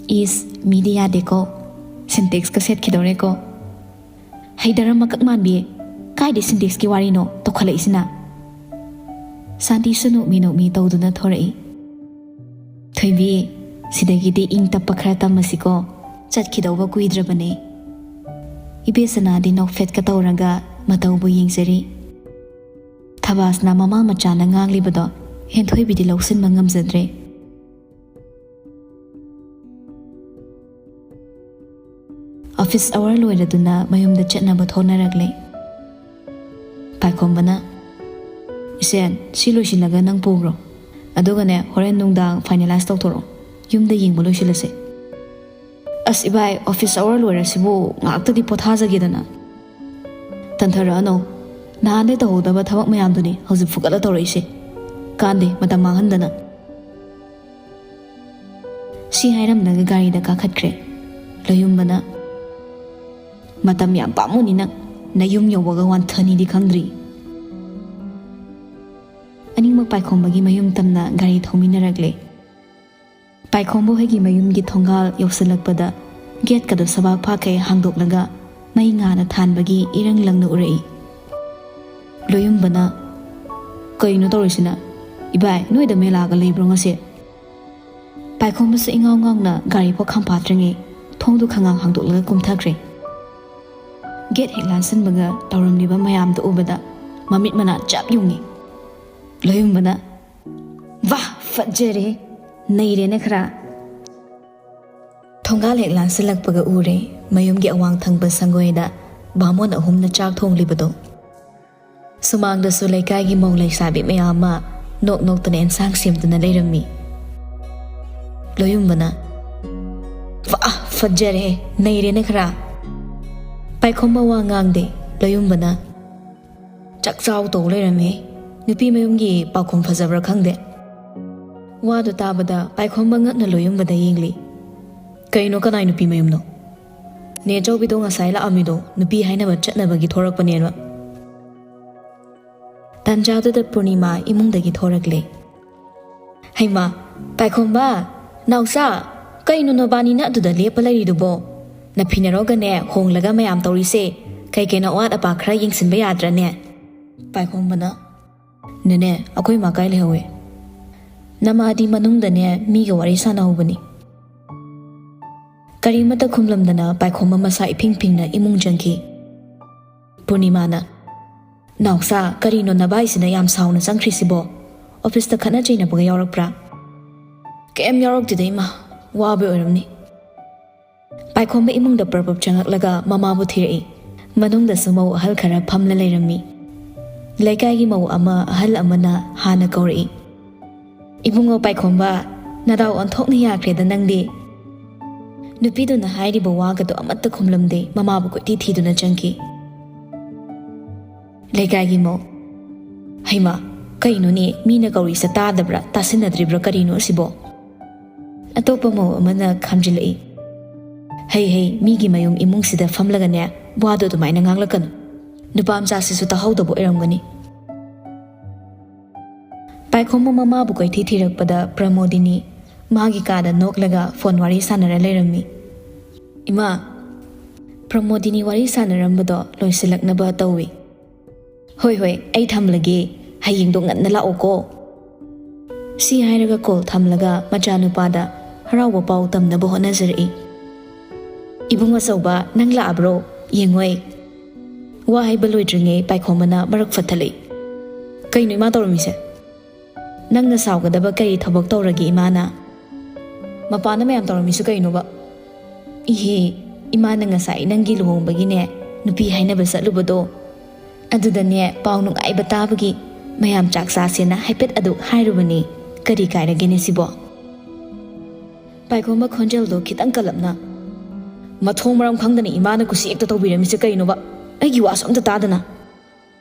"ꯏꯁ, ꯃꯤꯗꯤ ꯌꯥꯗꯦꯀꯣ, ꯁꯤꯟꯇꯦꯛꯁꯀ ꯁꯦꯠꯈꯤꯗꯧꯔꯦꯀꯣ꯫ ꯍꯩꯗꯔꯝ ꯃꯀꯛ ꯃꯥꯟꯕꯤ, ꯀꯥꯏꯗꯩ ꯁꯤꯟꯇꯦꯛꯁꯀꯤ ꯋꯥꯔꯤꯅꯣ ꯇꯧꯈꯠꯂꯛꯏꯁꯤꯅ?" ꯁꯥꯟꯇꯤꯁꯨ ꯅꯣꯛꯃꯤ ꯅꯣꯛꯃꯤ ꯇꯧꯗꯨꯅ ꯊꯣꯔꯛꯏ꯫ "ꯊꯣꯏꯕꯤ, ꯁꯤꯗꯒꯤꯗꯤ ꯏꯪ ꯇꯞꯄ ꯈꯔ ꯇꯝꯃꯁꯤꯀꯣ, ꯆꯠꯈꯤꯗꯧꯕ ꯀꯨꯏꯗ꯭ꯔꯕꯅꯦ꯫" ꯏꯕꯦꯆꯅꯥꯗꯤ ꯅꯣꯛꯐꯦꯠꯀ ꯇꯧꯔꯒ ꯃꯇꯧꯕꯨ ꯌꯦꯡꯖꯔꯤ꯫ ꯊꯕꯥꯁꯅ ꯃꯃꯥ ꯃꯆꯥꯅ ꯉꯥꯡꯂꯤꯕꯗꯣ ꯍꯦꯟꯊꯣꯏꯕꯤꯗꯤ ꯂꯧꯁꯤꯟꯕ ꯉꯝꯖꯗ꯭ꯔꯦ꯫ ꯑꯣꯐꯤꯁ ꯑꯋꯥꯔ ꯂꯣꯏꯔꯗꯨꯅ ꯃꯌꯨꯝꯗ ꯆꯠꯅꯕ ꯊꯣꯛꯅꯔꯛꯂꯦ꯫ ꯄꯥꯏꯈꯣꯝꯕꯅ, "ꯏꯆꯦꯟ, ꯁꯤ ꯂꯣꯏꯁꯤꯜꯂꯒ ꯅꯪ ꯄꯨꯈ꯭ꯔꯣ꯫ ꯑꯗꯨꯒꯅꯦ, ꯍꯣꯔꯦꯟ ꯅꯨꯡꯗꯥꯡ ꯐꯥꯏꯅꯦꯂꯥꯏꯁ ꯇꯧꯊꯣꯔꯛꯑꯣ꯫ ꯌꯨꯝꯗ ꯌꯦꯡꯕ ꯂꯣꯏꯁꯤꯜꯂꯁꯦ꯫" "ꯑꯁ ꯏꯕꯥꯏ, ꯑꯣꯐꯤꯁ ꯑꯋꯥꯔ ꯂꯣꯏꯔꯁꯤꯕꯨ ꯉꯥꯏꯍꯥꯛꯇꯗꯤ ꯄꯣꯊꯥꯖꯒꯦꯗꯅ꯫" "ꯇꯟꯊꯔꯛꯑꯅꯣ꯫ ꯅꯍꯥꯟꯗꯩ ꯇꯧꯍꯧꯗꯕ ꯊꯕꯛ ꯃꯌꯥꯝꯗꯨꯅꯤ ꯍꯧꯖꯤꯛ ꯐꯨꯒꯠꯂ ꯇꯧꯔꯛꯏꯁꯦ꯫ ꯀꯥꯟꯗꯦ ꯃꯇꯝ ꯃꯥꯡꯍꯟꯗꯅ꯫" ꯁꯤ ꯍꯥꯏꯔꯝꯂꯒ ꯒꯥꯔꯤꯗ ꯀꯥꯈꯠꯈ꯭ꯔꯦ꯫ ꯂꯣꯌꯨꯝꯕꯅ, "ꯃꯇꯝ ꯌꯥꯝ ꯄꯥꯝꯃꯨꯅꯤ ꯅꯪ, ꯅꯌꯨꯝ ꯌꯧꯕꯒ ꯋꯥꯟꯊꯅꯤꯗꯤ ꯈꯪꯗ꯭ꯔꯤ꯫" ꯑꯅꯤꯃꯛ ꯄꯥꯏꯈꯣꯝꯕꯒꯤ ꯃꯌꯨꯝ ꯇꯝꯅ ꯒꯥꯔꯤ ꯊꯧꯃꯤꯟꯅꯔꯛꯂꯦ꯫ ꯄꯥꯏꯈꯣꯝꯕ ꯍꯣꯏꯒꯤ ꯃꯌꯨꯝꯒꯤ ꯊꯣꯡꯒꯥꯜ ꯌꯧꯁꯤꯜꯂꯛꯄꯗ ꯒꯦꯠꯀꯗꯣ ꯁꯕꯥꯛ ꯐꯥꯈꯩ ꯍꯥꯡꯗꯣꯛꯂꯒ ꯃꯩ ꯉꯥꯅ ꯊꯥꯟꯕꯒꯤ ꯏꯔꯪ ꯂꯪꯅ ꯎꯔꯛꯏ꯫ ꯂꯣꯌꯨꯝꯕꯅ, "ꯀꯩꯅꯣ ꯇꯧꯔꯤꯁꯤꯅ? ꯏꯕꯥꯏ, ꯅꯣꯏꯗ ꯃꯦꯂꯥꯒ ꯂꯩꯕ꯭ꯔꯣ ꯉꯁꯤ?" ꯄꯥꯏꯈꯣꯝꯕꯁꯨ ꯏꯉꯥꯎ ꯉꯥꯎꯅ ꯒꯥꯔꯤ ꯐꯥꯎ ꯈꯥꯝꯐꯥꯠꯇ꯭ꯔꯤꯉꯩ ꯊꯣꯡꯗꯨ ꯈꯪꯉꯥꯡ ꯍꯥꯡꯗꯣꯛꯂꯒ ꯀꯨꯝꯊꯈ꯭ꯔꯦ꯫ ꯒꯦꯠ ꯍꯦꯛ ꯂꯥꯟꯁꯤꯟꯕꯒ ꯇꯧꯔꯝꯂꯤꯕ ꯃꯌꯥꯝꯗꯨ ꯎꯕꯗ ꯃꯃꯤꯠ ꯃꯅꯥ ꯆꯞ ꯌꯨꯡꯉꯤ꯫ ꯂꯣꯌꯨꯝꯕꯅ, "ꯋꯥ, ꯐꯖꯔꯦ, ꯅꯩꯔꯦꯅꯦ ꯈꯔ"꯫ ꯊꯣꯡꯒꯥꯜ ꯍꯦꯛ ꯂꯥꯟꯁꯤꯜꯂꯛꯄꯒ ꯎꯔꯦ ꯃꯌꯨꯝꯒꯤ ꯑꯋꯥꯡ ꯊꯪꯕ ꯁꯪꯒꯣꯏꯗ ꯕꯥꯃꯣꯟ ꯑꯍꯨꯝꯅ ꯆꯥꯛ ꯊꯣꯡꯂꯤꯕꯗꯣ꯫ ꯁꯨꯃꯥꯡꯗꯁꯨ ꯂꯩꯀꯥꯏꯒꯤ ꯃꯧ ꯂꯩꯁꯥꯕꯤ ꯃꯌꯥꯝ ꯑꯃ ꯅꯣꯛ ꯅꯣꯛꯇꯅ ꯑꯦꯟꯁꯥꯡ ꯁꯦꯝꯗꯨꯅ ꯂꯩꯔꯝꯃꯤ꯫ ꯂꯣꯌꯨꯝꯕꯅ, "ꯋꯥ, ꯐꯖꯔꯦ, ꯅꯩꯔꯦꯅꯦ ꯈꯔ"꯫ ꯄꯥꯏꯈꯣꯝꯕ ꯋꯥ ꯉꯥꯡꯗꯦ꯫ ꯂꯣꯌꯨꯝꯕꯅ, "ꯆꯥꯛ ꯆꯥꯎ ꯇꯧ ꯂꯩꯔꯝꯃꯦ꯫ ꯅꯨꯄꯤ ꯃꯌꯨꯝꯒꯤ ꯄꯥꯎꯈꯨꯝ ꯐꯖꯕ꯭ꯔꯥ ꯈꯪꯗꯦ"꯫ ꯋꯥꯗꯨ ꯇꯥꯕꯗ ꯄꯥꯏꯈꯣꯝꯕ ꯉꯛꯅ ꯂꯣꯌꯨꯝꯕꯗ ꯌꯦꯡꯂꯤ꯫ "ꯀꯩꯅꯣ, ꯀꯅꯥꯏ ꯅꯨꯄꯤ ꯃꯌꯨꯝꯅꯣ?" "ꯅꯦ ꯆꯧꯕꯤꯗꯣ ꯉꯁꯥꯏ ꯂꯥꯛꯑꯝꯃꯤꯗꯣ ꯅꯨꯄꯤ ꯍꯥꯏꯅꯕ ꯆꯠꯅꯕꯒꯤ ꯊꯣꯔꯛꯄꯅꯦꯕ"꯫ ꯇꯥꯟꯖꯥꯗꯨꯗ ꯄꯨꯔꯅꯤꯃꯥ ꯏꯃꯨꯡꯗꯒꯤ ꯊꯣꯔꯛꯂꯦ꯫ "ꯍꯩꯃꯥ, ꯄꯥꯏꯈꯣꯝꯕ, ꯅꯥꯎꯆꯥ, ꯀꯩꯅꯣ ꯅꯕꯥꯅꯤꯅ ꯑꯗꯨꯗ ꯂꯦꯞꯄ ꯂꯩꯔꯤꯗꯨꯕꯣ? ꯅꯐꯤꯅꯔꯣꯒꯅꯦ ꯍꯣꯡꯂꯒ ꯃꯌꯥꯝ ꯇꯧꯔꯤꯁꯦ, ꯀꯩ ꯀꯩꯅꯣ ꯑꯋꯥꯠ ꯑꯄꯥ ꯈꯔ ꯌꯦꯡꯁꯤꯟꯕ ꯌꯥꯗ꯭ꯔꯅꯦ?" ꯄꯥꯏꯈꯣꯝꯕꯅ, "ꯅꯦꯅꯦ, ꯑꯩꯈꯣꯏ ꯃꯥ ꯀꯥꯏ ꯂꯩꯍꯧꯋꯦ?" "ꯅꯃꯥꯗꯤ ꯃꯅꯨꯡꯗꯅꯦ ꯃꯤꯒ ꯋꯥꯔꯤ ꯁꯥꯟꯅꯍꯧꯕꯅꯤ"꯫ ꯀꯔꯤꯃꯠꯇ ꯈꯨꯝꯂꯝꯗꯅ ꯄꯥꯏꯈꯣꯝꯕ ꯃꯁꯥ ꯏꯐꯤꯡ ꯐꯤꯡꯅ ꯏꯃꯨꯡ ꯆꯪꯈꯤ꯫ ꯄꯨꯔꯅꯤꯃꯥꯅ, "ꯅꯥꯎꯆꯥ, ꯀꯔꯤꯅꯣ ꯅꯕꯥꯏꯁꯤꯅ ꯌꯥꯝ ꯁꯥꯎꯅ ꯆꯪꯈ꯭ꯔꯤꯁꯤꯕꯣ? ꯑꯣꯐꯤꯁꯇ ꯈꯠꯅ ꯆꯩꯅꯕꯒ ꯌꯥꯎꯔꯛꯄ꯭ꯔꯥ?" "ꯀꯩꯝ ꯌꯥꯎꯔꯛꯇꯦꯗ ꯏꯃꯥ, ꯋꯥꯕꯩ ꯑꯣꯏꯔꯝꯅꯤ"꯫ ꯄꯥꯏꯈꯣꯝꯕ ꯏꯃꯨꯡꯗ ꯄ꯭ꯔꯞ ꯄ꯭ꯔꯞ ꯆꯪꯉꯛꯂꯒ ꯃꯃꯥꯕꯨ ꯊꯤꯔꯛꯏ꯫ ꯃꯅꯨꯡꯗꯁꯨ ꯃꯧ ꯑꯍꯜ ꯈꯔ ꯐꯝꯂ ꯂꯩꯔꯝꯃꯤ꯫ ꯂꯩꯀꯥꯏꯒꯤ ꯃꯧ ꯑꯃ ꯑꯍꯜ ꯑꯃꯅ ꯍꯥꯟꯅ ꯀꯧꯔꯛꯏ꯫ "ꯏꯕꯨꯡꯉꯣ ꯄꯥꯏꯈꯣꯝꯕ, ꯅꯗꯥꯎ ꯑꯣꯟꯊꯣꯛꯅ ꯌꯥꯈ꯭ꯔꯦꯗ ꯅꯪꯗꯤ"꯫ ꯅꯨꯄꯤꯗꯨꯅ ꯍꯥꯏꯔꯤꯕ ꯋꯥꯒꯗꯣ ꯑꯃꯠꯇ ꯈꯨꯝꯂꯝꯗꯦ, ꯃꯃꯥꯕꯨ ꯀꯣꯏꯊꯤ ꯊꯤꯗꯨꯅ ꯆꯪꯈꯤ꯫ ꯂꯩꯀꯥꯏꯒꯤ ꯃꯧ, "ꯍꯩꯃꯥ, ꯀꯩꯅꯣꯅꯦ, ꯃꯤꯅ ꯀꯧꯔꯤꯁꯦ ꯇꯥꯗꯕ꯭ꯔꯥ, ꯇꯥꯁꯤꯟꯅꯗ꯭ꯔꯤꯕ꯭ꯔꯥ, ꯀꯔꯤꯅꯣ ꯑꯁꯤꯕꯣ?" ꯑꯇꯣꯞꯄ ꯃꯧ ꯑꯃꯅ ꯈꯥꯝꯖꯤꯜꯂꯛꯏ꯫ "ꯍꯩ ꯍꯩ, ꯃꯤꯒꯤ ꯃꯌꯨꯝ ꯏꯃꯨꯡꯁꯤꯗ ꯐꯝꯂꯒꯅꯦ, ꯋꯥꯗꯣ ꯑꯗꯨꯃꯥꯏꯅ ꯉꯥꯡꯂꯛꯀꯅꯨ꯫ ꯅꯨꯄꯥ ꯃꯆꯥꯁꯤꯁꯨ ꯇꯥꯍꯧꯗꯕ ꯑꯣꯏꯔꯝꯒꯅꯤ"꯫ ꯄꯥꯏꯈꯣꯝꯕ ꯃꯃꯥꯕꯨ ꯀꯣꯏꯊꯤ ꯊꯤꯔꯛꯄꯗ ꯄ꯭ꯔꯃꯣꯗꯤꯅꯤ ꯃꯥꯒꯤ ꯀꯥꯗ ꯅꯣꯛꯂꯒ ꯐꯣꯟ ꯋꯥꯔꯤ ꯁꯥꯟꯅꯔ ꯂꯩꯔꯝꯃꯤ꯫ "ꯏꯃꯥ"꯫ ꯄ꯭ꯔꯃꯣꯗꯤꯅꯤ ꯋꯥꯔꯤ ꯁꯥꯟꯅꯔꯝꯕꯗꯣ ꯂꯣꯏꯁꯤꯜꯂꯛꯅꯕ ꯇꯧꯏ꯫ "ꯍꯣꯏ ꯍꯣꯏ, ꯑꯩ ꯊꯝꯂꯒꯦ, ꯍꯌꯦꯡꯗꯣ ꯉꯟꯅ ꯂꯥꯛꯑꯣꯀꯣ"꯫ ꯁꯤ ꯍꯥꯏꯔꯒ ꯀꯣꯜ ꯊꯝꯂꯒ ꯃꯆꯥꯅꯨꯄꯥꯗ ꯍꯔꯥꯎꯕ ꯄꯥꯎ ꯇꯝꯅꯕ ꯍꯣꯠꯅꯖꯔꯛꯏ꯫ "ꯏꯕꯨꯡ ꯑꯆꯧꯕ, ꯅꯪ ꯂꯥꯛꯑꯕ꯭ꯔꯣ? ꯌꯦꯡꯉꯣꯏ, ꯋꯥ ꯍꯥꯏꯕ ꯂꯣꯏꯗ꯭ꯔꯤꯉꯩ ꯄꯥꯏꯈꯣꯝꯕꯅ ꯃꯔꯛ ꯐꯠꯊꯠꯂꯛꯏ꯫ "ꯀꯩꯅꯣ ꯏꯃꯥ ꯇꯧꯔꯝꯃꯤꯁꯦ? ꯅꯪꯅ ꯁꯥꯎꯒꯗꯕ ꯀꯔꯤ ꯊꯕꯛ ꯇꯧꯔꯒꯦ ꯏꯃꯥꯅ? ꯃꯄꯥꯅ ꯃꯌꯥꯝ ꯇꯧꯔꯝꯃꯤꯁꯨ ꯀꯩꯅꯣꯕ?" "ꯏꯍꯦ, ꯏꯃꯥꯅ ꯉꯁꯥꯏ ꯅꯪꯒꯤ ꯂꯨꯍꯣꯡꯕꯒꯤꯅꯦ ꯅꯨꯄꯤ ꯍꯥꯏꯅꯕ ꯆꯠꯂꯨꯕꯗꯣ, ꯑꯗꯨꯗꯅꯦ ꯄꯥꯎ ꯅꯨꯡꯉꯥꯏꯕ ꯇꯥꯕꯒꯤ ꯃꯌꯥꯝ ꯆꯥꯛ ꯆꯥꯁꯦꯅ ꯍꯥꯏꯐꯦꯠ ꯑꯗꯨ ꯍꯥꯏꯔꯨꯕꯅꯤ꯫ ꯀꯔꯤ ꯀꯥꯏꯔꯒꯦꯅꯦ ꯁꯤꯕꯣ?" ꯄꯥꯏꯈꯣꯝꯕ ꯈꯣꯟꯖꯦꯜꯗꯣ ꯈꯤꯇꯪ ꯀꯜꯂꯞꯅ, "ꯃꯊꯣꯡ ꯃꯔꯝ ꯈꯪꯗꯅ ꯏꯃꯥꯅ ꯀꯨꯁꯤ ꯍꯦꯛꯇ ꯇꯧꯕꯤꯔꯝꯃꯤꯁꯦ ꯀꯩꯅꯣꯕ? ꯑꯩꯒꯤ ꯋꯥꯁꯨ ꯑꯝꯇ ꯇꯥꯗꯅ?"